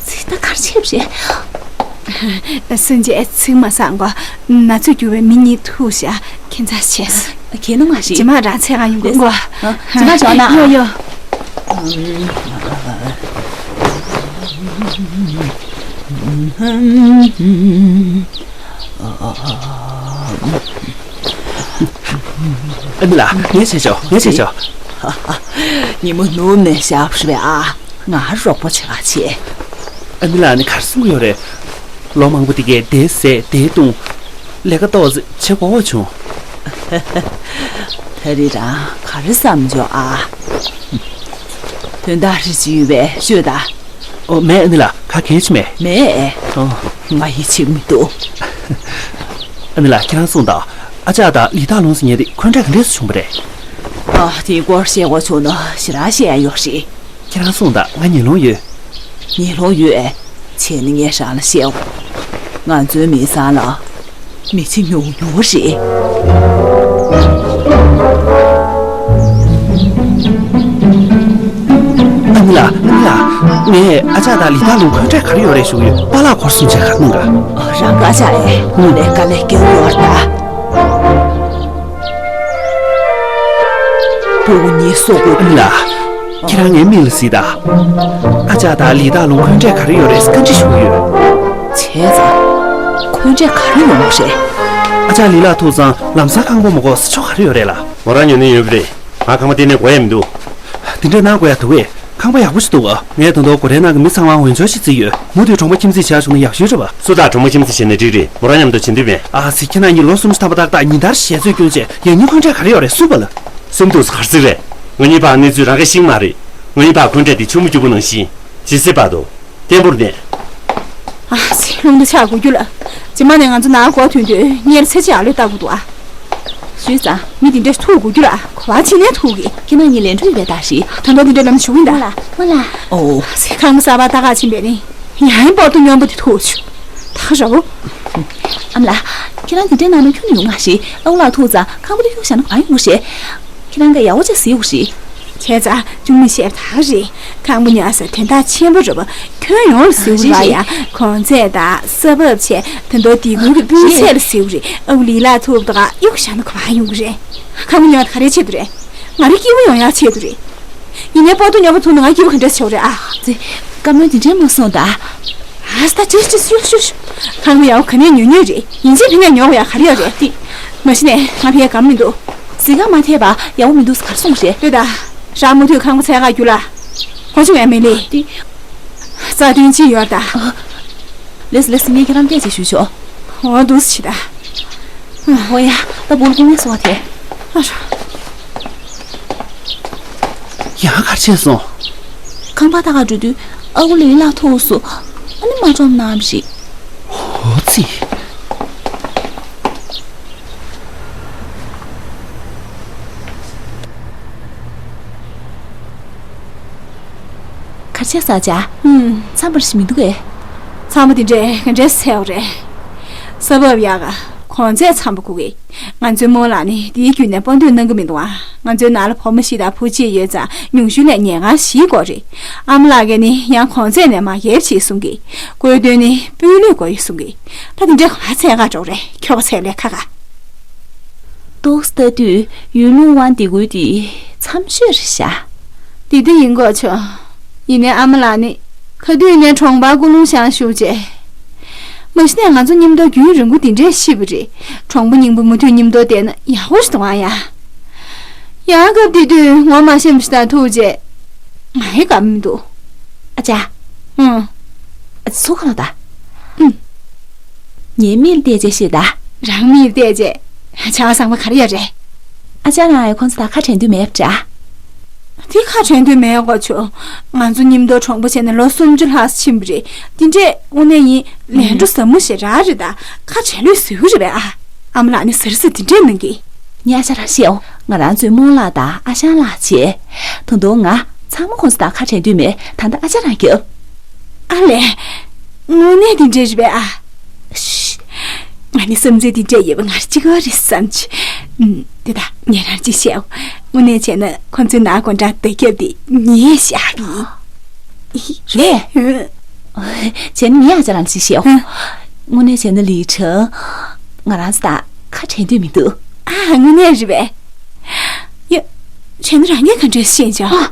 ཚིག་ད་གར་ཆེབ་རེད། སུན་ཅེ་ཚིག་མ་ཟ་གོ། ན་ཚོད་འགྱུར་བའི་མི་གཉིས་ཐུག་བཞག་ཁྱད་མཚར་ཆེ། གལ་ནི་མ་རེད། རྗེས་མ་རང་ཚད་གང་ཡོང་གི་གོ། རྗེས་མ་བྱོན་ན། ཡོ་ཡོ། ཨ་ནི་ལགས། ངས་བྱས་ཆོག་ངས་བྱས་ཆོག་ཉིན་མོ་ནུབ་ནས་བཞག་པ་རེད་པས། ཨ། ང་རོགས་པ་བྱེད་ག་བྱེད། ཨ་ནི་ལགས། ཨ་ནི་ག་རེ་གསུང་གི་ཡོད་རེད། ལོ་མང་པོ་འདི་གས་དེ་ཟས་དེ་བཏུང་། ལས་ཀ་ཏོག་ཙམ་བྱེད་དགོས་བྱུང་། ད་རེས་རང་ག་རེ་བསམ་བྱུང་ཨ། དོན་དག་རེ་ཅིག་ཡོད་པས་ཤོད་ད། ཨོ། མེད། ཨ་ནི་ལགས། ག་གེ་ཅིག་མེད། མེད། ཨོ། ང་ཡིད་ཆེས་མི་འདུག་ཨ་ནི་ལགས། ཁྱེད་རང་གསུངས་དང་། ཨ་ཅག་དང་ལི་ཐང་ལུང་ཟེར་མཁན་དེ་འཁོན་འགྲས་ག་འདྲས་སུ་བྱུང་བ་རེད། ཨ། དེའི་སྐོར་བཤད་དགོས་བྱུང་ན་ཞེ་དྲག་བཤད་ཡག་ཡོད་རེད། ཁྱེད་རང་གསུངས་དང་། ང་ཉེ་ལོང་ཡོད། ཉེ་ལོང་ཡོད་ཨེ། བྱས་ན་ངས་རང་ལ་བཤད་འོ། ང་ཚོའི་མི་ཚང་ལ་མི་ཚེ་ཉུང་ཉུང་རེད། ཨ་ནི་ལགས། ཨ་ནི་ལགས། ངས་ཨ་ཅག་དང་ལི་ཐང་ལུང་འཁོན་འགྲས་ག་རེ་ཡོད་རེད་ཞུ་གི་ཡོད། པཱ་ལགས་ཁོར་སུན་ཆད་ག་རེ་གནང་ག་ཨ། རང་དགའ་ཤག་ཨེ། དངོས་གནས་དཀའ་ལས་རྒྱག་ཡོད་རེད་ད། སྤུ་གུ་གཉིས་གསོ་དགོས། ཨ་ནི་ལགས། ཁྱེད་རང་ངའི་མིག་ལ་གཟིགས་དང་། ཨ་ཅག་དང་ལི་ཐང་ལུང་འཁོན་འགྲས་ག་རེ་ཡོད་རེད་བཀའ་འདྲི་ཞུ་གི་ཡོད། བྱས་ཙང་། འཁོན་འགྲས་ག་རེ་ཡོང་གི་རེད། ཨ་ཅག་ལི་ལགས་ཐུག་ཙང་ལམ་སང་ཁང་པ་མ་དགོས་ས་ཆོག་ག་རེ་ཡོད་རེད་ལགས། མོ་རང་ཉོ་ནི་ཡོད་པ་རེད། ང་ཁང་པ་གཏན་ནས་དགོས་ཡ་མི་འདུག་དེ་འདྲ་གནང་དགོས་ཡ་འདུག་གས། ཁང་པ་ཡག་པོ་ཞིག་འདུག་ག་ངས་ད་དུང་སྒོ་རའི་ནང་གི་མི་ཚང་མ་འོས་སྦྱོར་ཞིག་བརྩིས་ཡོད། མུ་མཐུད་གྲོང་པ་ཁྱིམ་མཚེས་བྱས་བྱུང་ན་ཡག་ཤོས་རེད་པ། སུ་དང་གྲོང་པ་ཁྱིམ་མཚེས་བྱས་ན་འགྲིག་རེད། མོ་རང་མཉམ་དུ་བྱེད་འདོད་མེད། ཨ་ཙི། ཁྱེད་རང་གཉིས་ལོ་གསུམ་བཞི་ཐམ་པ་ཏག་ཏག་ཉིན་ལྟར་ཞལ་རྩོད་སྐྱོན་བྱས། ཡང་སྙིང་ཁོང་ཁྲལ་ག་རེ་ཡོད་རེད་གསུངས་པ་ལ། སེམས་སྡུག་ས་ག་རེ་ཟིག་རེད། ང་གཉིས་བར་གནས་ཚུལ་རང་གིས་ཤེས་ཀྱི་མ་རེད། ང་གཉིས་བར་འཁོན་འགྲས་འདི་ཆུ་མོ་སྐྱུར་པོ་ནང་བཞིན། ཇི་སྲིད་བར་དུ། བརྟན་པོར་གནས། ཨ་ཙི། རླུང་རྟ་ཆག་དགོས་རྒྱུ་ལ། རྗེས་མ་ནས་ང་ཚོ་ནང་སྒོ་ཐོན་དུས་གཉེར་ཚེ་ཆེ་ཨ་ལོས་ལྟ་དགོས་འདུག་ཨ། ཞུས་ཙང་མི་འདི་འདྲས་ཐུག་དགོས་རྒྱུ་ལ་གོ་བ་ཕྱིན་ནས་ཐུག་གི། ཁྱེད་རང་གཉིས་ལན་འཕྲོད་ཡོད་པའི་རྟགས་ཤིག་ད་དུང་འདི་འདྲས་ལམ་ཞུ་གིན་ད། མོ་ལ། མོ་ལ། ཨོ། ཨ་ཙི། ཁང་པ་གསར་པ་ལྟ་ག་ཕྱིན་པས་ནི། ཡང་ཡང་སྤོ་ཏོ་སྨྱོན་པོ་དེ་ཐུག་བྱུང་། ད་ར་བོ། ཨ་མ་ལགས། ཁྱེད་རང་འདི་འདྲའི་ནང་ན་ཁྱོན་ནས་ཡོང་མ་ཤེས། ཨ་ཁུ་ལགས་ཐུག་ཙང་ཁང་པ་དེ་གཡུག་བཞག་ན་གང་ཡོང་གི་རེད། ཁྱེད་རང་གིས་ཡག་པོ་ཅིག་གཟིགས་དགོས་རེད། བྱས་ཙང་ཅུང་མི་ཤེས་པ་ད་ག་རེད། ཁང་པ་ཉོ་ས་དོན་དག་ཆེན་པོ་རེད་པ། ཁྱོན་ཡོངས་ལ་གཟིགས་དགོས་རེད་ཡ། གོང་ཚད་དང་ས་བབ་བྱས། ད་དུང་སྡེ་ཁུལ་གྱི་སྤུས་ཚད་ལ་གཟིགས་དགོས་རེད། ཨ་ཁུ་ལི་ལགས་ཐུག་པ་དང་གཡུག་བཞག་ན་ག་པར་ཡོང་གི་རེད། ཁང་པ་ཉོ་ས་ག་རེའི་ཆེད་དུ་རེད། ང་རའི་སྐྱིད་པོ་ཡོང་ཡག་ཆེད་དུ་རེད། ཡིན་ནའི་སྤོ་ཏོ་སྨྱོན་པོ་ཐུག་ན་ང་སྐྱིད་པོ་ག་འདྲ་བྱེད་དགོས་རེད་ཨ། ཙི། བཀའ་མོལ་འདི་འདྲས་མ་གསུང་ད། ཨ་ཙི། ད་ཅི་ཅི་ཤུ་ཤུ་ཤུ། ཁང་པ་ཡག་པོ་ག་ནས་ཉོ་ཉོས་རེད། ཡིན་གཅིག་ཕ་གིར་ཉོ་དགོས་ཡག་ག་རེ་ཡོད་རེད། ཏི། མ་གཞི་ནས་ང་ཕ་གིར་དགའ་པོ་མི་འདུག་གཟིགས་ཁང་མ་ཐེབས་པ་ཡག་པོ་མི་འདུག་ཟེར་ག་རེ་གསུངས་རེད། ལྟོས་ད། རང་མུ་མཐུད་ཁང་པ་འཚོལ་ག་རྒྱུགས་ལ། ཁོང་ཚོ་ངའི་མི་ལས། ཏི། རྩ་དོན་ཅི་ཡོད་ད། ལགས་སོ་ལགས་སོ། ངས་ཁྱེད་རང་སྐད་ཆ་ཞུས་ཆོག་འོ་འདུག་སེ་བྱེད་ད། འོ་ཡ། ད་བུ་ལ་སྐུ་ངལ་གསོ་བ་དེ། ཨ་རོ། ཡང་ག་རེ་བྱས་སོང་། ཁང་པ་ལྟ་ག་འགྲོ་དུས་ཨ་ཁུ་ལི་ལགས་ཐུག་སོང་། ཨ་ནི་མ་འགྲོ་ནམ་ཞིག་འོ་ཙི། ག་རེ་བྱས་ས་ཅ། ཨུམ། འཚམ་པོ་ཞིག་མི་འདུག་གས། ཚང་མ་དེ་འདྲས་ག་འདྲས་སེ་ཡོད་རེད། ས་བབ་ཡག་ག་གོང་ཚད་འཚམ་པོ་དགོས་གི། ང་ཚོའི་རྨོ་ལགས་ནི་དེའི་བརྒྱུད་ནས་སྤོ་འདོད་གནང་གི་མི་འདུག་ཨ། ང་ཚོའི་ནང་ལ་བུ་མོ་བཞི་དང་བུ་གཅིག་ཡོད་ཙང་ཉུང་ཤོས་ལ་ཉལ་ཁང་བཞི་དགོས་རེད། ཨ་མ་ལགས་ཀྱིས་ནི་ཡང་གོང་ཚད་ནས་མ་བརྒལ་བྱེད་གསུང་གི། བཀོད་དོན་ནི་སྤུས་ལེགས་དགོས་ཡོད་གསུང་གི། ད་དེ་འདྲས་ག་པར་འཚོལ་ག་འགྲོ་རེད། ཁྱོ་ག་འཚོལ་ལས་ཁག་ག་འདུག་སེ་ལྟ་དུས་ཡུལ་ལུང་དབང་སྡེ་ཁུལ་འདི་འཚམ་ཤོས་རེད་ཤག་འདི་འདྲ་ཡིན་དགོས་བྱུང་། ཡིན་ནའི་ཨ་མ་ལགས་ནི་ག་དུས་ནས་གྲོང་པར་སྐུ་རླུང་བཞེངས་བཞུགས་བྱས། མ་གཞི་ནས་ང་ཚོ་མཉམ་དུ་རྒྱུན་རིང་པོ་འདི་འདྲས་ཤི་བ་རེད། གྲོང་པ་རྙིང་པ་མུ་མཐུད་མཉམ་དུ་བསྡད་ན་ཡག་པོ་ཞིག་འདུག་ཨང་ཡ། ཡང་སྐབས་དེ་དུས་ངོ་མ་ཤེས་པ་ཞིག་དང་ཐུག་རྗེས། ང་ཡི་དགའ་མི་འདུག་ཨ་ཅག་ཨང་། ཨ་ཅག་ཚུར་ཁ་ལ་ད། ཨང་། ངའི་མིག་ལ་བལྟས་རྗེས་བཤད་ད། རང་མིག་ལ་བལྟས་རྗེས། བྱ་བ་བཟང་པོ་ག་རེ་ཡོད་རེད། ཨ་ཅག་རང་ཡང་ཁོང་ཚོ་དང་ཁ་བྲལ་འདོད་མེད་པ་འདྲ། དེ་ཁ་བྲལ་འདོད་མེད་གོ་ཆོ། ང་ཚོ་མཉམ་དུ་གྲོང་པ་བྱས་ནས་ལོ་སུམ་ཅུ་ལྷག་ཕྱིན་པ་རེད། དེ་འདྲས་དངོས་གནས་ཡིན་ལས་འགྲོ་ཟབ་མོ་ཞེ་དྲག་རེད་ད། ཁ་བྲལ་ལོས་ཟེར་གི་རེད་པས་ཨ། ཨ་མ་ལགས་ནི་ཟེར་ཟེར་དེ་འདྲས་གནང་གི། ངས་ཨ་ཅག་རང་བཤད་འོ། ང་རང་ཚོའི་རྨོ་ལགས་དང་ཨ་ཞང་ལགས་བྱས། ད་དུང་ང་ཚང་མ་ཁོང་ཚོ་དང་ཁ་བྲལ་འདོད་མེད། ད་ལྟ་ཨ་ཅག་རང་རྒྱབ། ཨ་ལས། དངོས་གནས་དེ་འདྲས་རེད་པས་ཨ། ཤི། ང་ནི་བསམ་ཚུལ་དེ་འདྲས་ཡོད་པ་ང་གཅིག་པོ་རེད་བསམ་གྱི། ཨུམ། དེ་ད་ངས་རང་གཅིག་བཤད་འོ། དངོས་གནས་བྱས་ན་ཁོང་ཚོའི་ནང་སྒོ་འགྲམ་འདེགས་རྒྱབ་དེ་ངས་བཞག་གི་ཡིན། ལས། བྱས་ན་ངས་ཨ་ཅག་རང་གཅིག་བཤད་འོ། ཧུ། དངོས་གནས་བྱས་ན་ལི་ཁྲང་། ང་རང་ཚོ་དང་ཁ་བྲལ་འདོད་མི་འདུག་ཨ། དངོས་གནས་རེད་པས། ཡ། བྱས་ན་རང་གིས་ག་འདྲས་ཤེས་བྱ། ཨ།